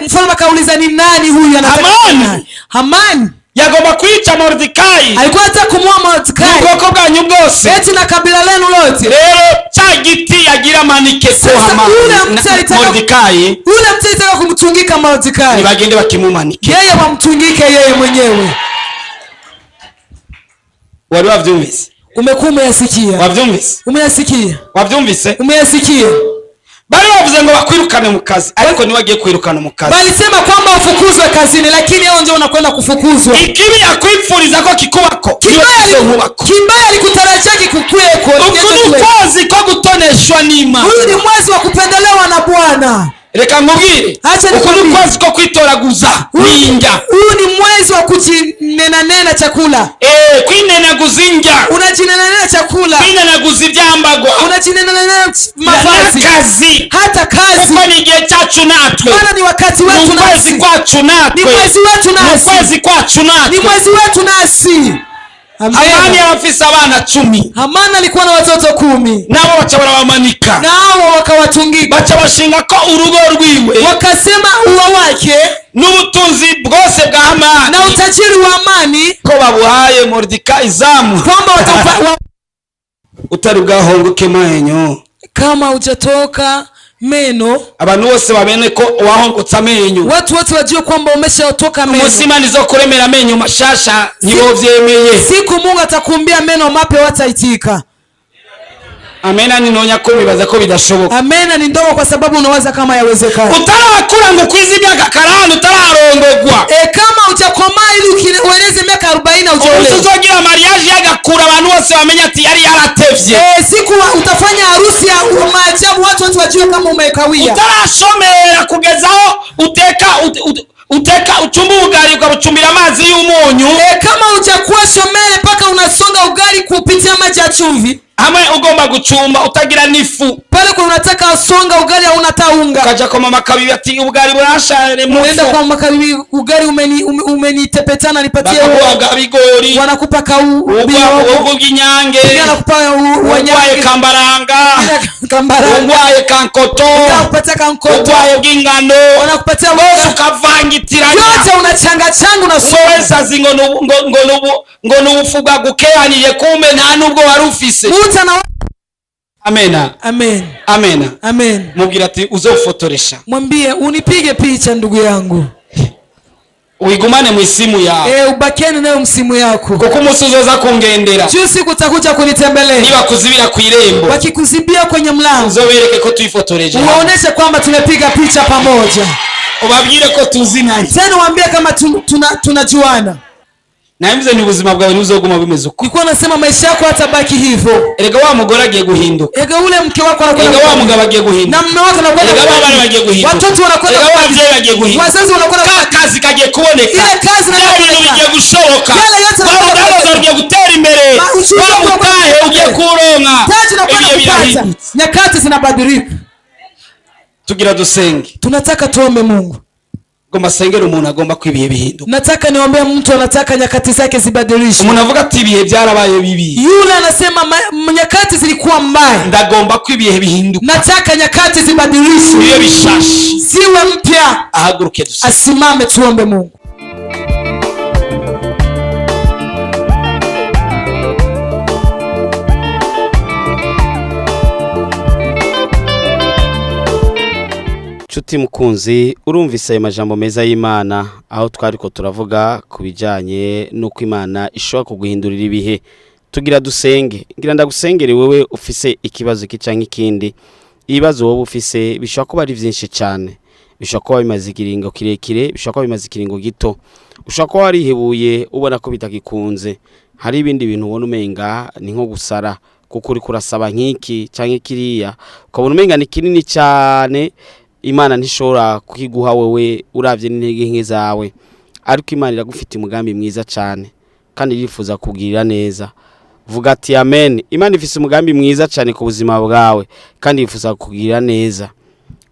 Mfalme akauliza ni nani huyu anataka? Hamani. Hamani. Yagomba kwica Moridekayi. Alikuwa anataka kumuua Mordekai. Ubwoko bwanyu bwose. Eti na kabila lenu lote. Rero cya giti yagira amanike ko Sasa Hamani yule mtu alitaka- Moridekayi, Yule mtu alitaka kumtungika Mordekai. nibagende bakimumanike. Yeye wamtungike yeye mwenyewe. Wari wavyumvise? Umekuwa umeyasikia. Wavyumvise? Umeyasikia. Wavyumvise? Umeyasikia. Bari bavuze ngo bakwirukane mu kazi, ariko niwe agiye kwirukana mu kazi. Walisema kwamba ufukuzwe kazini, lakini yeye ndio unakwenda kufukuzwa. Ikibi yakwipfuriza ko kikubako niwe Kibaya kizonkubako. kibaya alikutarajia kikukweko. Uku ni ukwezi ko gutoneshwa n'Imana. Huyu ni mwezi wa kupendelewa na Bwana. Reka nkubwire, Acha uku ni nikwambie. ukwezi ko kwitoraguza n'indya. Huu ni mwezi wa kujinenanena chakula. Eh, kwinenaguza indya, Unajinenanena chakula, kwinenaguza ibyambagwa, unajinenanena mavazi, n'akazi, hata kazi, kuko ni igihe cyacu natwe, maana ni wakati ni wetu ukwezi nasi, kwacu ni natwe, mwezi wetu ni nasi, ukwezi kwacu ni natwe. mwezi wetu nasi. Hamani Amen. yari afise abana 10, Hamani alikuwa na watoto 10, nabo baca barabamanika, nao wakawatungika, baca bashinga ko urugo rwiwe wakasema ua wake n'ubutunzi bwose bwa Hamani na utajiri wa Amani ko babuhaye Moridekayi izamu. kwamba wataupa, wa, Utari bwahongoke amenyo, kama hujatoka meno, abantu bose babene ko wahongotse amenyo. Watu wote wajue kwamba umeshatoka meno. Umunsi Imana izo kuremera amenyo mashasha ntibovyemeye. Siku Mungu atakuumbia meno mapya wataitika. Amena ninonya ko bibaza ko bidashoboka. Amena ni ndogo kwa sababu unawaza kama yawezekana. Utarakura ngo ukwize imyaka karani utararongogwa, E, kama hujakomaa ili ueleze miaka 40 umunsi hujaolewa. uzogira mariage y'agakura abantu bose bamenye ati yari yaratevye. E, siku utafanya harusi ya maajabu watu wote wajue kama umekawia. Utarashomera kugeza aho uteka uteka ucumba ubugari ukabucumbira amazi y'umunyu, E, kama hujakuwa shomere mpaka unasonga ugali kupitia maji ya chumvi, hamwe ugomba gucumba utagira n'ifu, pale kwa unataka songa ugali hauna hata unga, ukaja kwa mama Kabibi ati ubugari burashare unaenda mufu, kwa makabibi, ugali umenitepetana nipatie unga. bakaguhaga bigori, Wanakupa kau ubwo bw'inyange, wanakupa ugwaye wanyange, kambaranga, kambaranga, ugwaye kankoto, wanakupatia kankoto, ugwaye bw'ingano, wanakupatia bose unga ukavangitiranya, yote unachanga changa unasonga. wese azi ngo nubu- ngo- ngo nubu- ngo nubufu bwagukehanije kumbe nta nubwo wari ufise. Mtu ana Amena. Amen. Amena. Amen. Mubwira ati uzofotoresha, Mwambie unipige picha ndugu yangu. wigumane mu isimu yawe, E, ubakiane nayo msimu yako, kuko umunsi uzoza kungendera, juu siku utakuja kunitembelea, nibakuzibira ku irembo, wakikuzibia kwenye mlango, uzobereke ko twifotoreje hamwe. uwaoneshe kwamba tumepiga picha pamoja, Ubabwire ko tuzinanye. tena waambie kama tunajuana. Nabivuze ni ubuzima bwawe ntibuzoguma bumeze uko. Nilikuwa nasema maisha yako hatabaki hivyo. Erega wa mugore agiye guhinduka, Ega ule mke wako anakwenda erega wa mugabo agiye na guhinduka, mume wako anakwenda erega wa bana bagiye guhinduka, watoto wanakwenda erega wa babyeyi bagiye guhinduka, wazazi wanakwenda ka kazi kagiye kuboneka, ile kazi bya inakwenda bintu kuboneka. bigiye gushoboka, Yale yote wa yanakwenda mudandaza kuboneka. ugiye gutera imbere, Ma- uchuzi wa unakwenda mutahe ugiye kuboneka. kuronka, Taji nakwenda ibihe kupata, birahindutse. nyakati zinabadilika. Tugira dusenge. Tunataka tuombe Mungu. Ngomba sengera umuntu agomba ko ibihe bihinduka. Nataka niombe mtu anataka nyakati zake zibadilishwe. Umuntu avuga ati ibihe byarabaye bibi, Yule anasema nyakati zilikuwa mbaya, ndagomba ko ibihe bihinduka, nataka nyakati zibadilishwe, ibihe bishashe, ziwe mpya. ahaguruke dusenge. Asimame tuombe Mungu. Nshuti mukunzi, urumvise ayo majambo meza y'Imana aho twari ko turavuga ku bijyanye n'uko Imana ishobora kuguhindurira ibihe. Tugira dusenge. Ngira ndagusengere wewe ufise ikibazo iki canke ikindi. Ibibazo wowe ufise bishobora kuba ari byinshi cyane, bishobora kuba bimaze ikiringo kirekire, bishobora kuba bimaze ikiringo gito, ushobora kuba warihebuye ubona ko bitagikunze. Hari ibindi bintu ubona umenga ni nko gusara, kuko uriko urasaba nk'iki canke kiriya ukabona umenga ni kinini cyane, Imana ntishobora kukiguha wewe uravye n'intege nke zawe. Ariko Imana iragufite umugambi mwiza cyane kandi irifuza kugirira neza. Vuga ati amen. Imana ifise umugambi mwiza cyane ku buzima bwawe kandi yifuza kukugirira neza.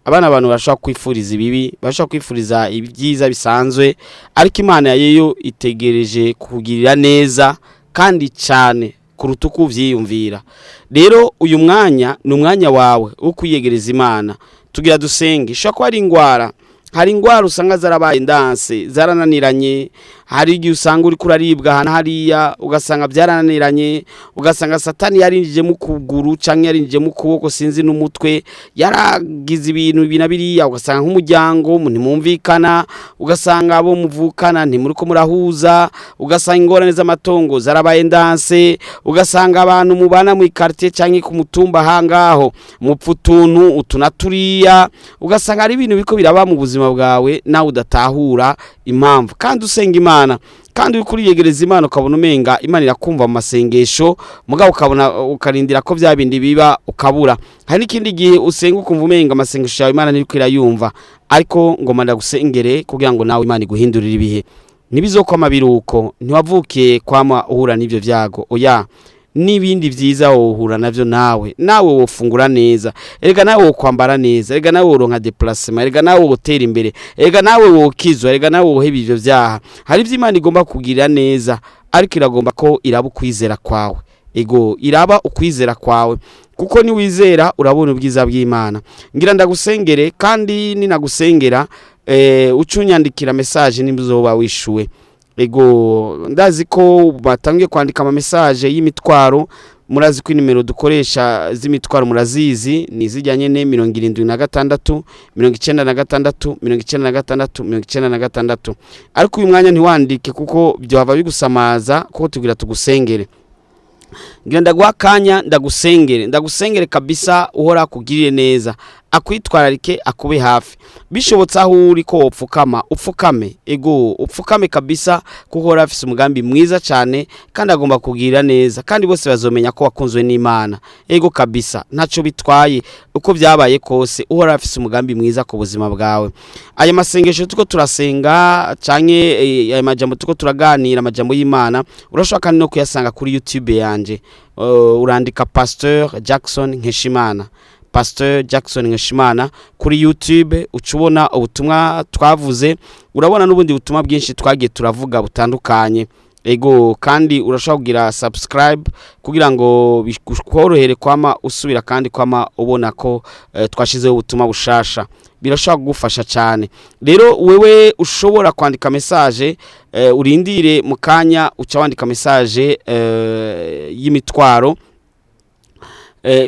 Abana abantu bashobora kwifuriza ibibi, bashobora kwifuriza ibyiza bisanzwe, ariko Imana yeyo itegereje kukugirira neza kandi cyane kuruta uko uvyiyumvira. Rero uyu mwanya ni umwanya wawe wo kwiyegereza Imana. Tugira dusenge. Ishobora kuba ari ingwara, hari ingwara usanga zarabaye ndanse, zarananiranye. Hari igihe usanga uriko uraribwa ahantu hariya ugasanga byarananiranye, ugasanga Satani yarinjijemo ukuguru canke yarinjijemo ukuboko, sinzi n'umutwe, yaragize ibintu ibi na biriya, ugasanga nk'umuryango ntimwumvikana, ugasanga abo muvukana ntimuriko murahuza, ugasanga ingorane z'amatongo zarabaye ndanse, ugasanga abantu mubana mu quartier canke ku mutumba hangaho mupfa utuntu utu na turiya, ugasanga hari ibintu biriko biraba mu buzima bwawe nawe udatahura impamvu kandi usenga Imana. Imana, kandi uriko uriyegereza Imana ukabona umenga Imana irakumva mu masengesho, mugabo ukabona ukarindira ko bya bindi biba ukabura. Hari n'ikindi gihe usenga ukumva umenga amasengesho yawe Imana ntiriko irayumva, ariko ngoma ndagusengere kugira ngo nawe Imana iguhindurire ibihe. Ntibizokwama biruko, ntiwavukiye kwama uhura n'ivyo vyago, oya. N'ibindi vyiza wohura navyo, nawe wofungura neza, erega nawe wokwambara neza, erega nawe woronka déplacement, erega nawe wotera imbere, erega nawe wokizwa, erega nawe woheba ivyo vyaha. Hari ivyo Imana igomba kugirira neza, ariko iragomba ko iraba ukwizera kwawe. Ego, iraba ukwizera kwawe, kuko niwizera urabona ubwiza bw'Imana. Ngira ndagusengere, kandi ninagusengera uca unyandikira message nimba uzoba wishuwe. Ego, ndazi ko batangiye kwandika ama message y'imitwaro. Murazi ko inimero dukoresha z'imitwaro murazizi, ni zijyanye ne 76 96 96 96. Ariko uyu mwanya ntiwandike, kuko byohava bigusamaza, kuko tugira tugusengere. Ngira ndaguha akanya ndagusengere, ndagusengere kabisa. Uhora akugirire neza, akwitwararike, akube hafi. Bishobotse aho uri ko wopfukama, upfukame. Ego, upfukame kabisa, kuko uhora afise umugambi mwiza cyane kandi agomba kugirira neza, kandi bose bazomenya ko wakunzwe n'Imana. Ego kabisa, ntaco bitwaye uko byabaye kose, uhora afise umugambi mwiza ku buzima bwawe. Aya masengesho tuko turasenga canke aya majambo tuko turaganira, amajambo y'Imana, urashobora kandi no kuyasanga kuri YouTube yanje. Urandika Pasteur Jackson Nkeshimana, Pasteur Jackson Nkeshimana kuri YouTube, uca ubona ubutumwa twavuze, urabona n'ubundi butumwa bwinshi twagiye turavuga butandukanye. Ego, kandi urashobora kugira subscribe kugira ngo bikorohere kwama usubira kandi kwama ubona ko twashizeho ubutumwa bushasha. Birashobora kugufasha cyane. Rero wewe ushobora kwandika message, urindire mu kanya uca wandika message y'imitwaro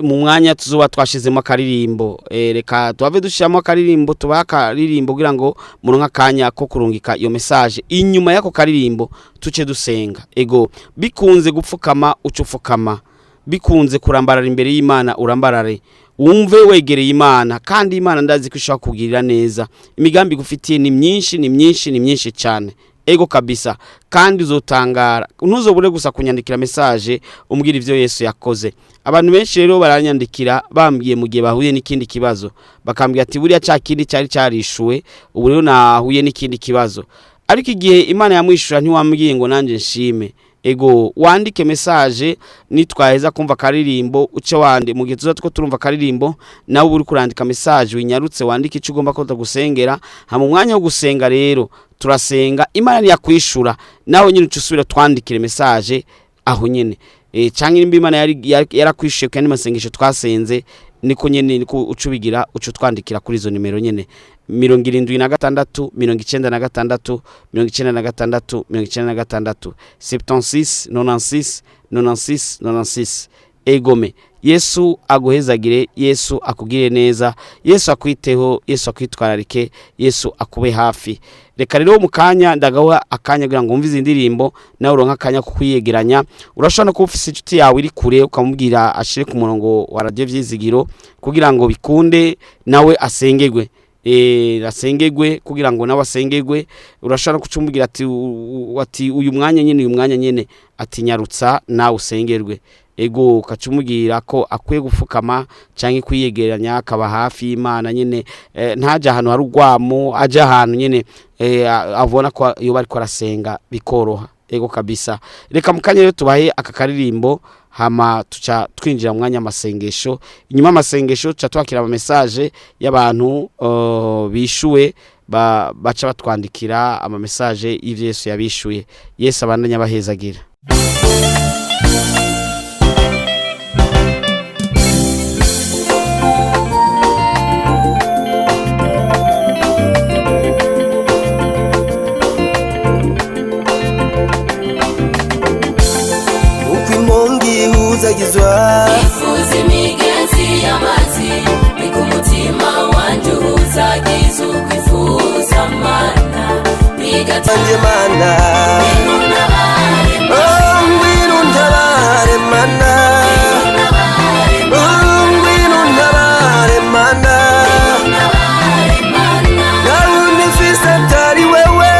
mu mwanya tuzoba twashizemo akaririmbo. Reka tuhave dushiramo akaririmbo, tubahe akaririmbo kugira ngo muronke akanya ko kurungika iyo message. Inyuma y'ako karirimbo tuce dusenga. Ego, bikunze gupfukama uce upfukama, bikunze kurambarara imbere y'Imana urambarare, wumve wegereye Imana. Kandi Imana ndazi ko ishobora kugirira neza, imigambi igufitiye ni myinshi, ni myinshi, ni myinshi cyane. Ego kabisa, kandi uzotangara. Ntuzobure gusa kunyandikira message umbwira ivyo Yesu yakoze. Abantu benshi rero baranyandikira bambwiye mu gihe bahuye n'ikindi kibazo, bakambwira ati buriya ca kindi cyari carishuwe, ubu rero nahuye n'ikindi kibazo, ariko igihe Imana yamwishura ntiwambwiye ngo nanjye nshime. Ego, wandike message nitwaheza kumva akaririmbo, uce wande mu gihe tuza two turumva akaririmbo, nawe uri kurandika message winyarutse, wandike icyo ugomba ko tugusengera. Hama umwanya wo gusenga rero turasenga, Imana niyakwishura nawe nyine uca usubira twandikire message aho nyine, canke nimba Imana yarakwishuye kandi masengesho twasenze, niko nyene niko uca ubigira, uca utwandikira kuri izo nimero nyene: 76 96 96 96, 76 96 96 96. Egome, Yesu aguhezagire, Yesu akugire neza, Yesu akwiteho, Yesu akwitwararike, Yesu akube hafi. Reka rero mu kanya ndagaha akanya kugira ngo wumve izi ndirimbo, nawe uronke akanya ko kwiyegeranya. Urashobora no kuba ufise inshuti yawe iri kure, ukamubwira ashire ku murongo wa Radio Vyizigiro kugira ngo bikunde nawe asengerwe, asengerwe, kugira ngo nawe asengerwe. Urashobora no kucumubwira ati ati uyu mwanya nyene, uyu mwanya nyene, ati nyarutsa nawe usengerwe. Ego, ukacumubwira ko akwiye gupfukama canke kwiyegeranya, akaba hafi y'Imana nyene, ntaje ahantu hari urwamo, aje ahantu nyene abona ko iyo bariko arasenga bikoroha. Ego kabisa, reka mu kanya rero tubahe aka karirimbo, hama tuca twinjira mu mwanya w'amasengesho. Inyuma y'amasengesho tuca twakira ama message y'abantu bishuwe, baca batwandikira ama message y'ivyo Yesu yabishuye. Yesu abandanye abahezagira. Uko imongi ihuzagizwa, Ifuza imigenzi y'amazi, ni ku mutima wanjye uhuzagiza ukwifuza Mana bigatuma anje Mana, oh, ngwino untabare Mana, oh, ngwino untabare Mana, nawundi mfise atari wewe.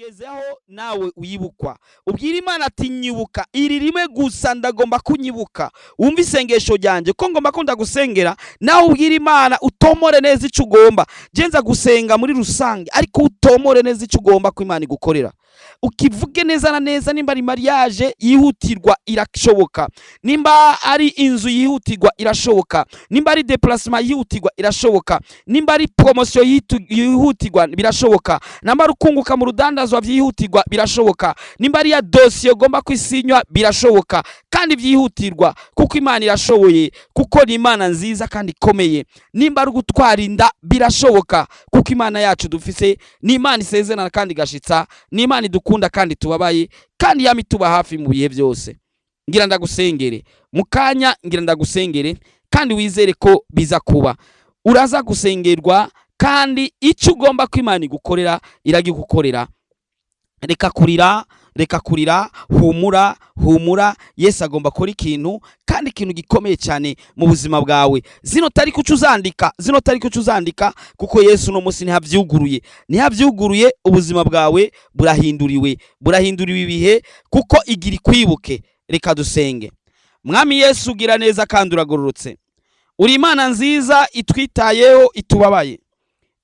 Harageze aho nawe wibukwa, ubwira Imana ati: "Nyibuka iri rimwe gusa, ndagomba kunyibuka, wumva isengesho ryanjye ko ngomba ko ndagusengera." Nawe ubwira Imana, utomore neza icyo ugomba. Genza gusenga muri rusange, ariko utomore neza icyo ugomba ko Imana igukorera, ukivuge neza na neza. Nimba ari mariage yihutirwa, irashoboka. Nimba ari inzu yihutirwa, irashoboka. Nimba ari déplacement yihutirwa, irashoboka. Nimba ari promotion yihutirwa, birashoboka. Nimba ari ukunguka mu rudandazwa byihutirwa, birashoboka. Nimba ari ya dosiye ugomba kwisinywa, birashoboka kandi byihutirwa, kuko Imana irashoboye, kuko ni Imana nziza kandi ikomeye. Nimba ari ugutwara inda, birashoboka, kuko Imana yacu dufise ni Imana isezerana kandi igashitsa, ni Imana idukunda kandi tubabaye, kandi yama ituba hafi mu bihe byose. Ngira ndagusengere mu kanya, ngira ndagusengere kandi wizere ko biza kuba. Uraza gusengerwa, kandi icyo ugomba ko Imana igukorera iragigukorera. Reka kurira, reka kurira, humura, humura. Yesu agomba akora ikintu, kandi ikintu gikomeye cyane mu buzima bwawe. Zino tariki uca uzandika, zino tariki uca uzandika, kuko Yesu uno munsi ntihavyuguruye, ntihavyuguruye. Ubuzima bwawe burahinduriwe, burahinduriwe ibihe, kuko igira ikwibuke. Reka dusenge. Mwami Yesu, ugira neza kandi uragororotse. Uri Imana nziza itwitayeho, itubabaye.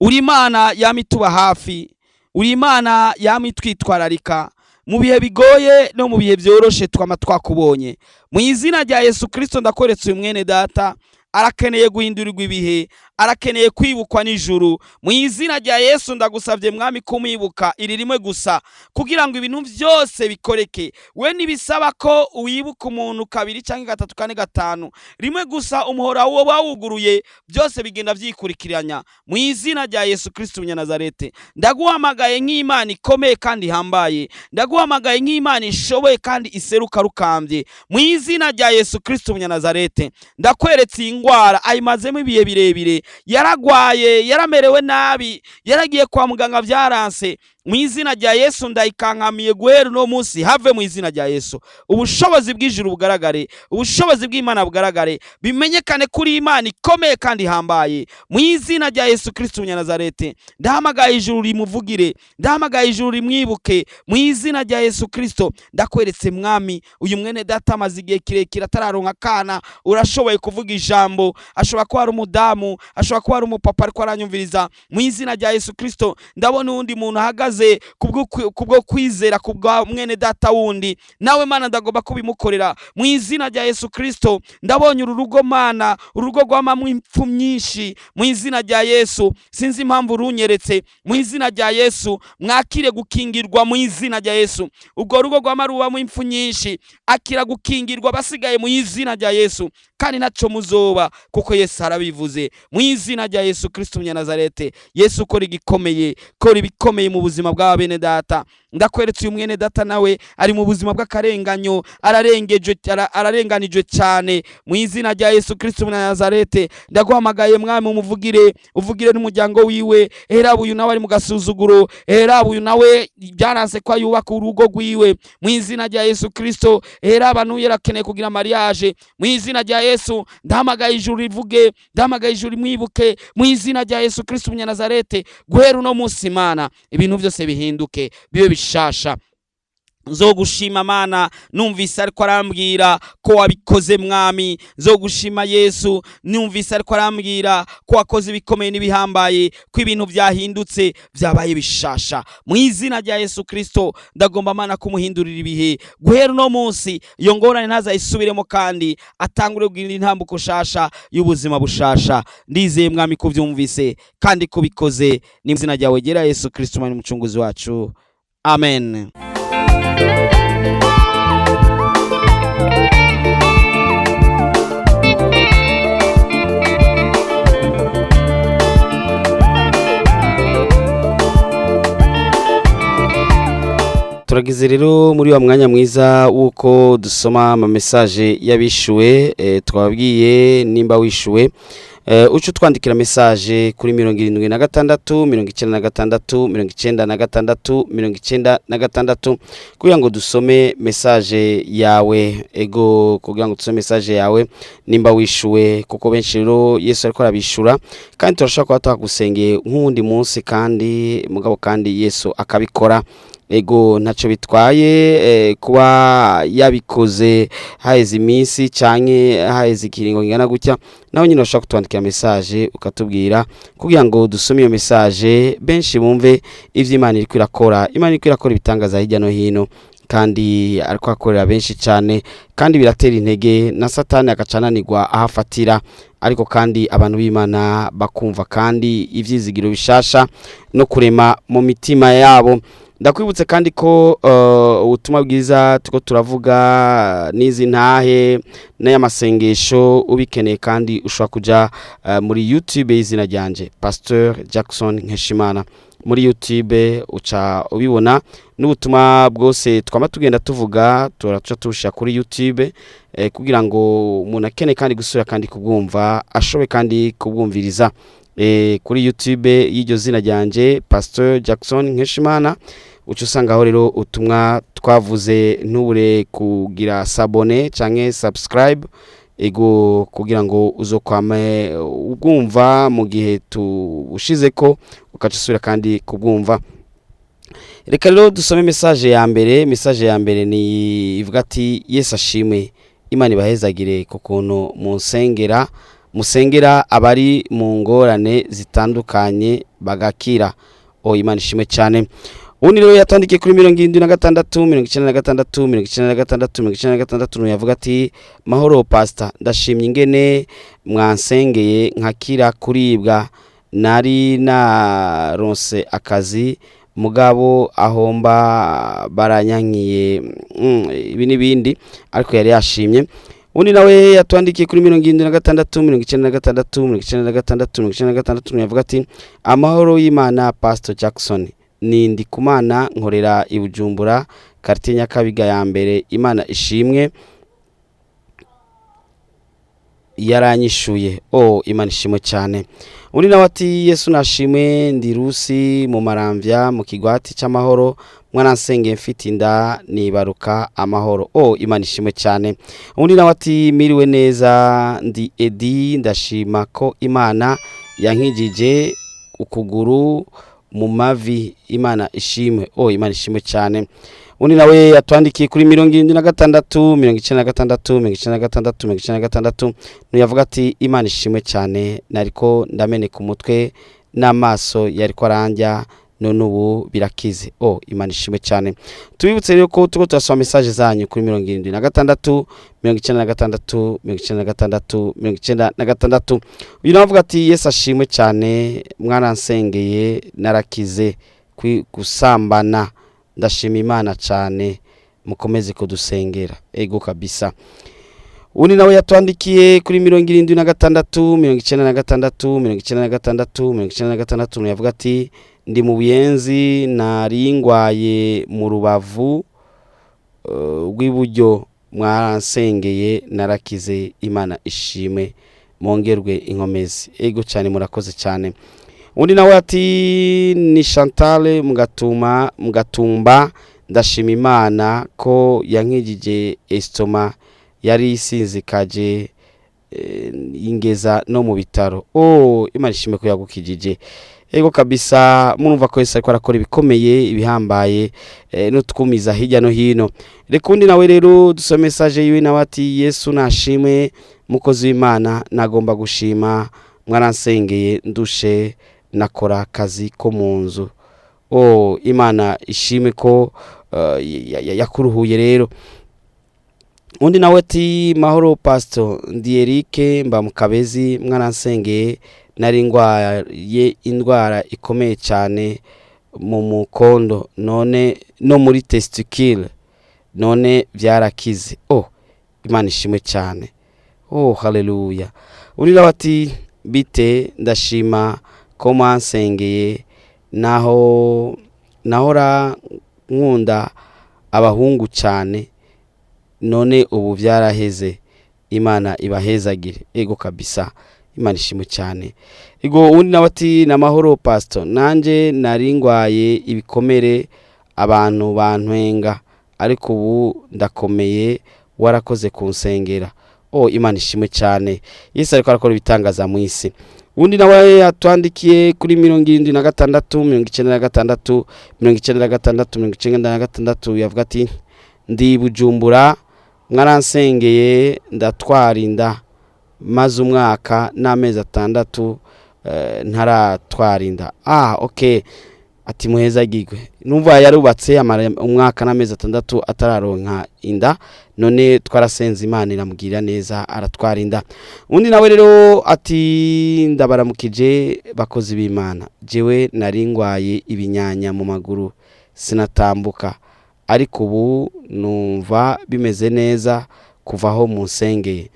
Uri Imana yama ituba hafi, uri Imana yama itwitwararika mu bihe bigoye no mu bihe byoroshe, twama twakubonye. Mu izina rya Yesu Kirisito, ndakweretse uyu mwene data, arakeneye guhindurirwa ibihe, arakeneye kwibukwa n'ijuru. Mu izina rya Yesu, ndagusabye Mwami kumwibuka iri rimwe gusa, kugira ngo ibintu byose bikoreke. We ntibisaba ko wibuka umuntu kabiri cyangwa gatatu, kane, gatanu. Rimwe gusa umuhora wo bawuguruye, byose bigenda byikurikiranya. Mu izina rya Yesu Kirisito Umunyanazarete, ndaguhamagaye nk'Imana ikomeye kandi ihambaye, ndaguhamagaye nk'Imana ishoboye kandi iseruka rukambye. Mu izina rya Yesu Kirisito Umunyanazarete, ndakweretse iyi ndwara, ayimazemo ibihe birebire, yaragwaye, yaramerewe nabi, yaragiye kwa muganga byaranse. Mu izina rya Yesu, ndayikankamiye guhera uno munsi, have mu izina rya Yesu. Ubushobozi bw'ijuru bugaragare, ubushobozi bw'Imana bugaragare, bimenyekane kuri Imana ikomeye kandi ihambaye. Mu izina rya Yesu Kirisito Umunyanazarete, ndahamagaye ijuru rimuvugire, ndahamagaye ijuru rimwibuke. Mu izina rya Yesu Kirisito, ndakweretse Mwami uyu mwene data, amaze igihe kirekire atararonka akana. Urashoboye kuvuga ijambo. Ashobora kuba ari umudamu, ashobora kuba ari umupapa ariko aranyumviriza. Mu izina rya Yesu Kirisito, ndabona uwundi muntu ahagaze kubwo kwizera kubwa mwene data wundi, nawe Mana ndagomba kubimukorera. Mu izina rya Yesu Kirisito, ndabonye uru rugo Mana, urugo rwamamwo impfu nyinshi. Mu izina rya Yesu, sinzi impamvu runyeretse. Mu izina rya Yesu, mwakire gukingirwa. Mu izina rya Yesu, urwo rugo rwama rubamo impfu nyinshi, akira gukingirwa basigaye mu izina rya Yesu, kandi ntacyo muzoba, kuko Yesu arabivuze. Mu izina rya Yesu Kirisito Umunyanazarete, Yesu kora igikomeye, kora ibikomeye mu buzima bwa bene data. Ndakweretse uyu mwene data, nawe ari mu buzima bw'akarenganyo, ararengeje, ararenganijwe cyane. Mu izina rya Yesu Kirisito Umunyanazarete, ndaguhamagaye Mwami, umuvugire, uvugire n'umuryango wiwe. Hera uyu nawe ari mu gasuzuguro, hera uyu nawe byaranse ko yubaka urugo rwiwe. Mu izina rya Yesu Kirisito, hera abantu yarakeneye kugira mariage. Mu izina rya Yesu, ndahamagaye ijuru rivuge, ndahamagaye ijuru rimwibuke. Mu izina rya Yesu Kirisito Umunyanazarete, guhera uno munsi Imana, ibintu byose bihinduke bibe bishasha. Nzogushima Mana numvise ariko arambwira ko wabikoze. Mwami, nzogushima Yesu numvise ariko arambwira ko wakoze ibikomeye n'ibihambaye, ko ibintu byahindutse, byabaye bishasha. Mu izina rya Yesu Kristo, ndagomba Mana kumuhindurira ibihe. Guhera uno munsi iyo ngorane ntazayisubiremo, kandi atangure kugira intambuko shasha y'ubuzima bushasha. Ndizeye Mwami ko ubyumvise kandi ko ubikoze. Ni mu izina ryawe gera Yesu Kristo, Umwami n'umucunguzi wacu, amen. Turagize rero muri wa mwanya mwiza w'uko dusoma ama message y'abishuwe. Twababwiye, nimba wishuwe, uca utwandikira message kuri 76 96 96 96, kugira ngo dusome message yawe. Ego, kugira ngo dusome message yawe nimba wishuwe, kuko benshi rero Yesu ariko arabishura, kandi turashobora kuba twagusengeye nk'uwundi munsi, kandi mugabo kandi Yesu akabikora. Ego, ntacyo bitwaye kuba yabikoze haheze iminsi canke haheze ikiringo ngana gutya. Nawe nyine ushobora kutwandikira message ukatubwira kugira ngo dusome iyo message, benshi bumve ivyo Imana iriko irakora. Imana iriko irakora ibitangaza hirya no hino, kandi ariko akorera benshi cyane, kandi biratera intege na Satani agacananirwa aho afatira. Ariko kandi abantu b'Imana bakumva kandi ivyizigiro bishasha no kurema mu mitima yabo. Ndakwibutse kandi ko ubutumwa bwiza tuko turavuga n'izi ntahe n'ay'amasengesho ubikeneye, kandi ushobora kuja muri YouTube y'izina ryanje Pasteur Jackson Nkeshimana. Muri YouTube uca ubibona n'ubutumwa bwose twama tugenda tuvuga, turaca tubushyira kuri YouTube kugira ngo umuntu akeneye kandi gusubira kandi kubwumva ashobe kandi kubwumviriza kuri YouTube y'iryo zina ryanje Pasteur Jackson Nkeshimana. Uca usangaho rero utumwa twavuze. Ntubure kugira s'abonner canke subscribe, ego, kugira ngo uzokwame ubwumva mu gihe tubushizeko, ukaca usubira kandi kubwumva. Reka rero dusome message ya mbere. Message ya mbere ni ivuga ati: "Yesu ashimwe, Imana ibahezagire ku kuntu munsengera, musengera abari mu ngorane zitandukanye bagakira." O, Imana ishimwe cyane. Ubundi rero yatandikiye kuri 76 96 96 96. Yavuga ati: "Mahoro pastor, ndashimye ingene mwansengeye nkakira kuribwa. Nari naronse akazi, mugabo ahomba baranyankiye." Ibi n'ibindi, ariko yari yashimye. Undi nawe yatwandikiye kuri 76 96 96 96. Yavuga ati: "Amahoro y'Imana Pastor Jackson, ni Ndikumana, nkorera i Bujumbura, quartier Nyakabiga ya mbere. Imana ishimwe, yaranyishuye." Oh, Imana ishimwe cyane. Undi nawe ati: "Yesu nashimwe, ndi Rusi mu Maramvya mu kigwati c'amahoro. Mwaransengeye mfite inda, nibaruka amahoro." Oh, Imana ishimwe cyane. Undi nawe ati: "Miriwe neza, ndi Edi, ndashima ko Imana yankijije ukuguru mu mavi. Imana ishimwe." Oh, Imana ishimwe cyane. Undi nawe yatwandikiye kuri 76 96 96 96. Ntuyavuga ati: "Imana ishimwe cyane, nariko ndameneka umutwe n'amaso yariko arandya, none ubu birakize." Oh, Imana ishimwe cyane. Tubibutse rero ko tuko turasoma message zanyu kuri 76 96 96 96. Uyu nawe avuga ati: "Yesu ashimwe cyane, mwaransengeye narakize gusambana. Ndashima Imana cyane, mukomeze kudusengera." Ego kabisa. Undi nawe yatwandikiye kuri 76 96 96 96. Yavuga ati: "Ndi mu Buyenzi, naringwaye mu rubavu rw'iburyo, mwaransengeye narakize. Imana ishimwe, mwongerwe inkomezi." Ego cyane, murakoze cyane. Undi nawe ati: "Ni Chantal mugatuma mugatumba, ndashima Imana ko yankijije estomac yari isinzikaje, ingeza no mu bitaro." Oh, Imana ishimwe ko yagukijije. Ego kabisa, murumva ko Yesu ariko arakora ibikomeye, ibihambaye, n'utwumiza hirya no hino. Reka undi nawe rero dusome message yiwe. Nawe ati: "Yesu nashimwe, mukozi w'Imana, nagomba gushima, mwaransengeye ndushe nakora akazi ko mu nzu." Oh, Imana ishimwe ko yakuruhuye rero. Undi nawe ati: "Mahoro pastor, ndi Eric, mba mu Kabezi, mwaransengeye, nari ndwaye indwara ikomeye cyane mu mukondo none no muri testicule, none byarakize." Oh, Imana ishimwe cyane. Oh, haleluya. Undi nawe ati: "Bite, ndashima ko mwansengeye, naho nahora nkunda abahungu cyane, none ubu byaraheze. Imana ibahezagire." Ego kabisa, Imana ishimwe cyane. Ego, undi nawe ati: "Namahoro pastor, nanje nari ngwaye ibikomere, abantu bantwenga, ariko ubu ndakomeye, warakoze kunsengera." Oh, Imana ishimwe cyane. Yesu ariko arakora ibitangaza mu isi. Undi nawe yatwandikiye kuri 76 96 96 96, yavuga ati ndi Bujumbura, mwaransengeye ndatwara inda, maze umwaka n'amezi 6 ntaratwara inda. Okay, ati muhezagirwe. Numva yarubatse amara umwaka n'amezi 6 atararonka inda, none twarasenze Imana iramugirira neza aratwara inda. Undi nawe rero ati ndabaramukije bakozi b'Imana, jewe nari ngwaye ibinyanya mu maguru sinatambuka, ariko ubu numva bimeze neza kuva aho munsengeye.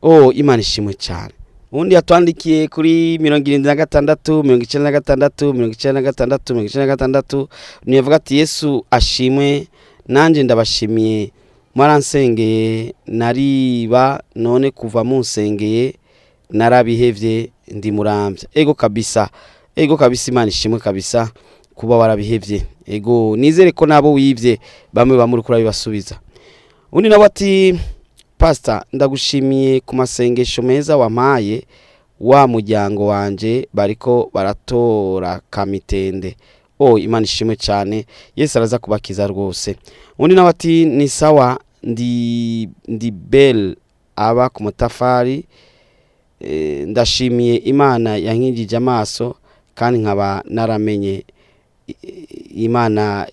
Oh, Imana ishimwe cyane. Undi yatwandikiye kuri 76 96 96 96, niyavuga ati Yesu ashimwe, nanjye ndabashimiye, mwaransengeye nariba, none kuva munsengeye narabihevye ndi murambya. Ego kabisa, ego kabisa, Imana ishimwe kabisa kuba warabihevye. Ego nizere ko nabo wivye bamwe bamuri kurabibasubiza. Undi nawe ati Pastor, ndagushimiye ku masengesho meza wampaye, wa muryango wanje bariko baratora kamitende. Oh, Imana ishimwe cyane, Yesu araza kubakiza rwose. Undi nawe ati ni sawa, ndi Bel aba ku mutafari, ndashimiye Imana yankijije amaso kandi nkaba naramenye Imana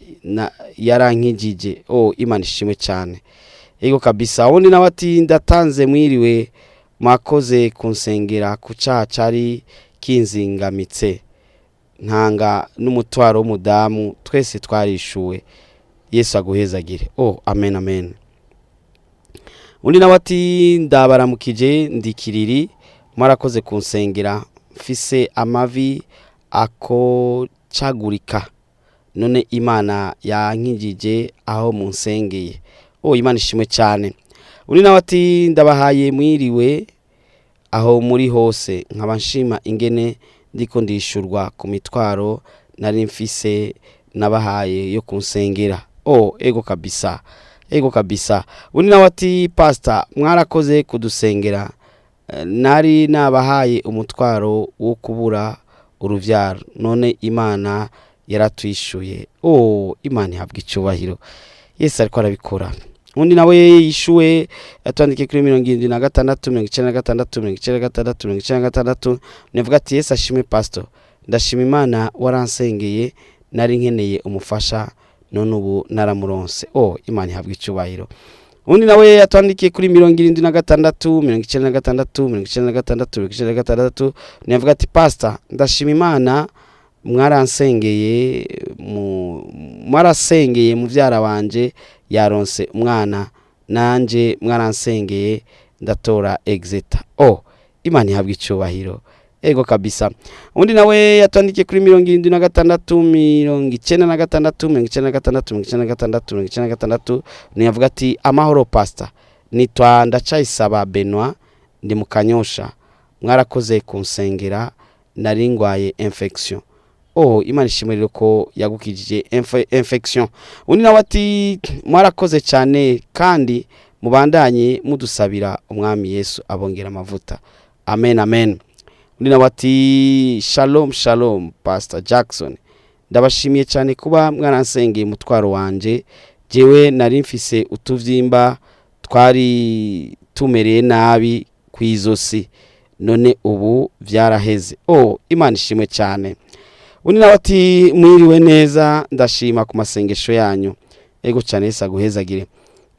yarankijije. Oh, Imana ishimwe cyane. Ego kabisa. Undi nawe ati ndatanze mwiriwe, mwakoze kunsengera ku cyaha cari kinzingamitse, ntanga n'umutwaro w'umudamu, twese twarishuwe, Yesu aguhezagire. Oh, amen amen. Undi nawe ati ndabaramukije, ndi Kiriri, mwarakoze kunsengera, mfise amavi akocagurika, none Imana yankijije aho munsengeye. Oh, Imana ishimwe cyane. Undi nawe ati ndabahaye mwiriwe aho muri hose, nkaba nshima ingene ndiko ndishurwa ku mitwaro nari mfise nabahaye yo kunsengera. Oh, ego kabisa, ego kabisa. Undi nawe ati Pastor, mwarakoze kudusengera, nari nabahaye umutwaro wo kubura uruvyaro, none Imana yaratwishuye. Oh, Imana ihabwa icyubahiro, Yesu ariko arabikora. Undi nawe yishuwe yatwandikiye kuri 76 96 96 96, nivuga ati Yesu ashimwe Pastor, ndashima Imana waransengeye, nari nkeneye umufasha none ubu naramuronse. Oh, Imana ihabwa icyubahiro. Undi nawe yatwandikiye kuri 76 96 96 96, nivuga ati Pastor, ndashima Imana mwaransengeye, mwarasengeye muvyara wanje yaronse umwana, nanje mwaransengeye ndatora exeta. Oh, Imana ihabwa icyubahiro. Ego kabisa. Undi nawe yatwandikiye kuri 76 96 96 96 96, niyavuga ati amahoro Pastor, nitwa Ndacayisaba Benoit, ndi mu Kanyosha, mwarakoze kunsengera, nari ngwaye infection. Oh, Imana ishimwe rero ko yagukijije infection. Undi nawe ati mwarakoze cyane kandi mubandanye mudusabira, umwami Yesu abongera amavuta. Amen amen. Undi nawe ati shalom shalom Pastor Jackson, ndabashimiye cyane kuba mwaransengeye umutwaro wanje, jewe nari mfise utuvyimba twari tumereye nabi kwizosi, none ubu vyaraheze. Oh, Imana ishimwe cyane. Undi nawe ati mwiriwe neza, ndashima ku masengesho yanyu. Ego cyane, Yesu aguhezagire.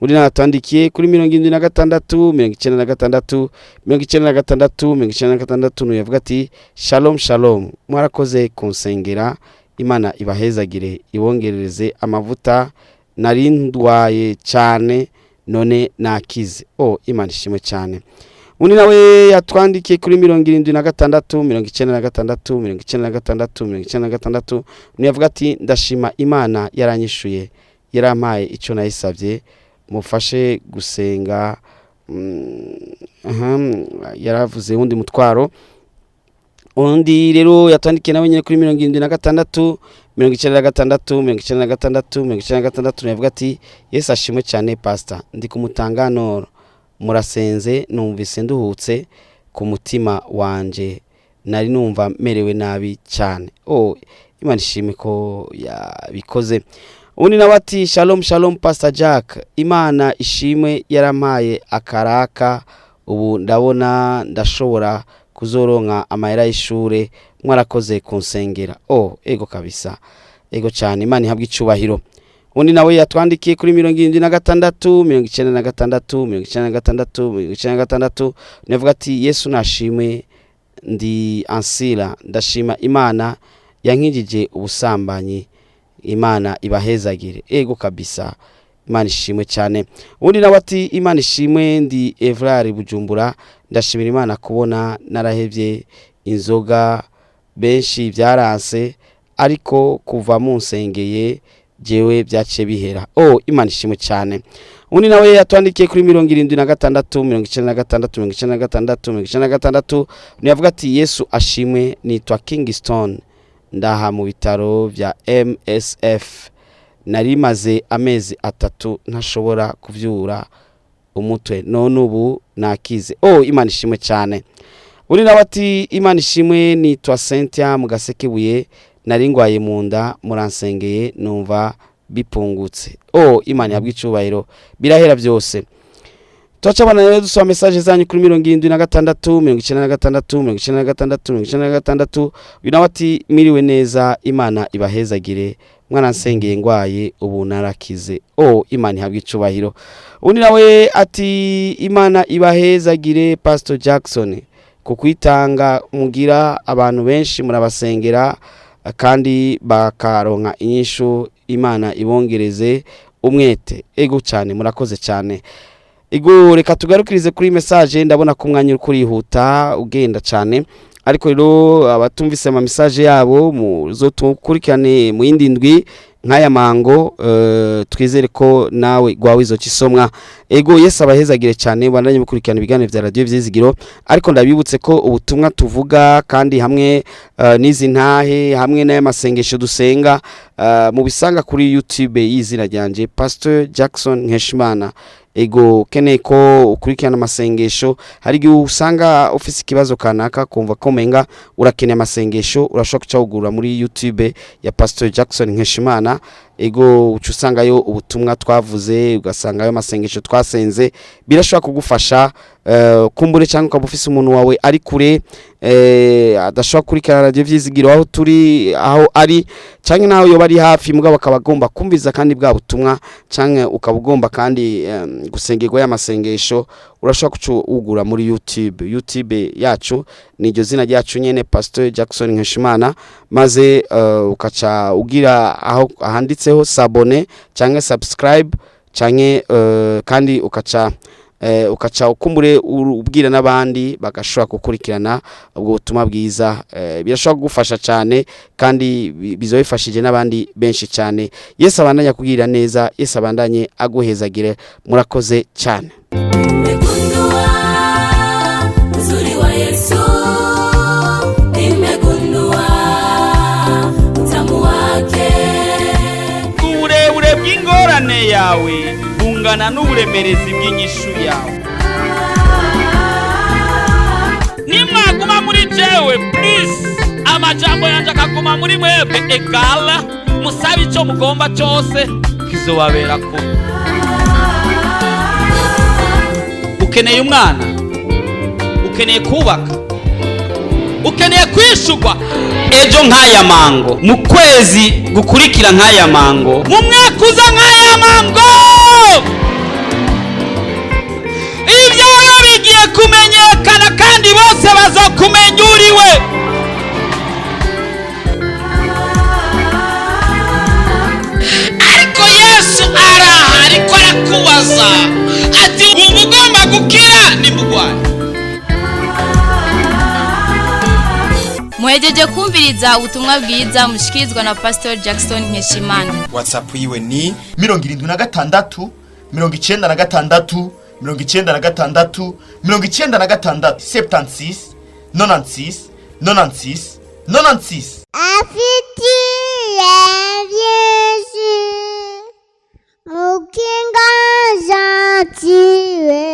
Undi nawe atwandikiye kuri 76 96 96 96, nuyavuga ati shalom shalom, mwarakoze kunsengera, Imana ibahezagire ibongerereze amavuta, nari ndwaye cyane none nakize. Oh, Imana ishimwe cyane. Undi nawe yatwandikiye kuri 76 96 96 96, niyavuga ati ndashima Imana yaranyishuye, yarampaye icyo nayisabye, mufashe gusenga. Yaravuze undi mutwaro. Undi rero yatwandikiye nawe nyine kuri 76 96 96 96, niyavuga ati Yesu ashimwe cyane Pastor, ndi kumutanganoro, murasenze numvise nduhutse ku mutima wanje, Nari numva merewe nabi cyane. Oh, Imana ishimwe ko yabikoze. Undi nawe ati: "Shalom, shalom, Pastor Jack. Imana ishimwe yarampaye akaraka, ubu ndabona ndashobora kuzoronka amahera y'ishure. Mwarakoze kunsengera." Oh, ego kabisa, ego cyane, Imana ihabwe icubahiro. Undi nawe yatwandikiye kuri 76 96 96 96, navuga ati: "Yesu nashimwe, ndi Ansira, ndashima Imana yankijije ubusambanyi. Imana ibahezagire." Ego kabisa, Imana ishimwe cyane. Undi nawe ati: "Imana ishimwe, ndi Evrari Bujumbura, ndashimira Imana kubona narahevye inzoga. Benshi byaranse, ariko kuva munsengeye jewe byaciye bihera." Oh, Imana ishimwe cyane. Undi nawe yatwandikiye kuri 76 96 96 96, niyavuga ati: "Yesu ashimwe, nitwa Kingston, ndaha mu bitaro bya MSF. Nari maze amezi 3 ntashobora kuvyura umutwe, none ubu nakize." Oh, Imana ishimwe cyane. Undi nawe ati: "Imana ishimwe, nitwa Cynthia mu Gasekebuye. Nari ngwaye mu nda, muransengeye numva bipungutse." Oh, Imana ihabwe icubahiro, birahera byose. Turacabana rero dusoma message zanyu kuri 76 96 96 96. Uyu nawe ati: "Miriwe neza, Imana ibahezagire. Mwaransengeye ngwaye, ubu narakize." Oh, Imana ihabwe icubahiro. Undi nawe ati: "Imana ibahezagire, Pastor Jackson, kukwitanga mugira. Abantu benshi murabasengera kandi bakaronka inyishu. Imana ibongereze umwete." Ego cyane, murakoze cyane. Ego, reka tugarukirize kuri message. Ndabona ko umwanya uri kurihuta ugenda cyane, ariko rero abatumvise ama message yabo muzotukurikirane mu yindi ndwi nk'aya mango. Twizere ko nawe gwawe izo kisomwa. Ego, Yesu abahezagire cyane, bandanye mukurikirana ibiganiro vya Radio Vyizigiro. Ariko ndabibutse ko ubutumwa tuvuga kandi hamwe n'izi ntahe hamwe n'aya masengesho dusenga, mubisanga kuri YouTube y'izina ryanje, Pastor Jackson Nkeshimana. Ego, ukeneye ko ukurikirana amasengesho, hari igihe usanga ufise ikibazo kanaka, kumva ko umenga urakeneye amasengesho, urashobora kuca wugurura muri YouTube ya Pastor Jackson Nkeshimana. Ego, uca usangayo ubutumwa twavuze, ugasangayo amasengesho twasenze, birashobora kugufasha. Kumbure cyangwa ukaba ufise umuntu wawe ari kure, adashobora gukurikirana Radio Vyizigiro aho turi, aho ari, canke naho yoba ari hafi, mugabo akaba agomba kumviza kandi bwa butumwa, canke ukaba ugomba kandi gusengerwa y'amasengesho, urashobora kuca ugura muri YouTube. YouTube yacu ni iryo zina ryacu nyene, Pastor Jackson Nkeshimana, maze ukaca ugira aho handitseho s'abonner canke subscribe, canke kandi ukaca ukumbure ubwira n'abandi bagashobora gukurikirana ubwo butumwa bwiza. Birashobora kugufasha cyane kandi bizoba bifashije n'abandi benshi cyane. Yesu abandanye akugirira neza, Yesu abandanye aguhezagire. Murakoze cyane. Nimegundua uzuri wa Yesu, nimegundua utamu wake. Uburebure bw'ingorane yawe bungana n'uburemerezi bw'inyishu yawe. Nimwaguma muri jewe plus amajambo yanje akaguma muri mwebwe égale musabe ico mugomba cyose kizobabera kuba. Ukeneye umwana, ukeneye kubaka, ukeneye kwishurwa. Ejo nk'aya mango, mu kwezi gukurikira nk'aya mango, mu mwaka uza nk'aya mango, ibyawe bigiye kumenyekana kandi bose bazokumenya uriwe. Ariko Yesu araha, ariko arakubaza ati: "Wumva ugomba gukira nimugwaye?" Muhejeje kumviriza ubutumwa bwiza mushikirizwa na Pastor Jackson Nkeshimana. WhatsApp yiwe ni 76 96 96 96, 76 96 96 96. Afitiye byinshi mukinga gentile.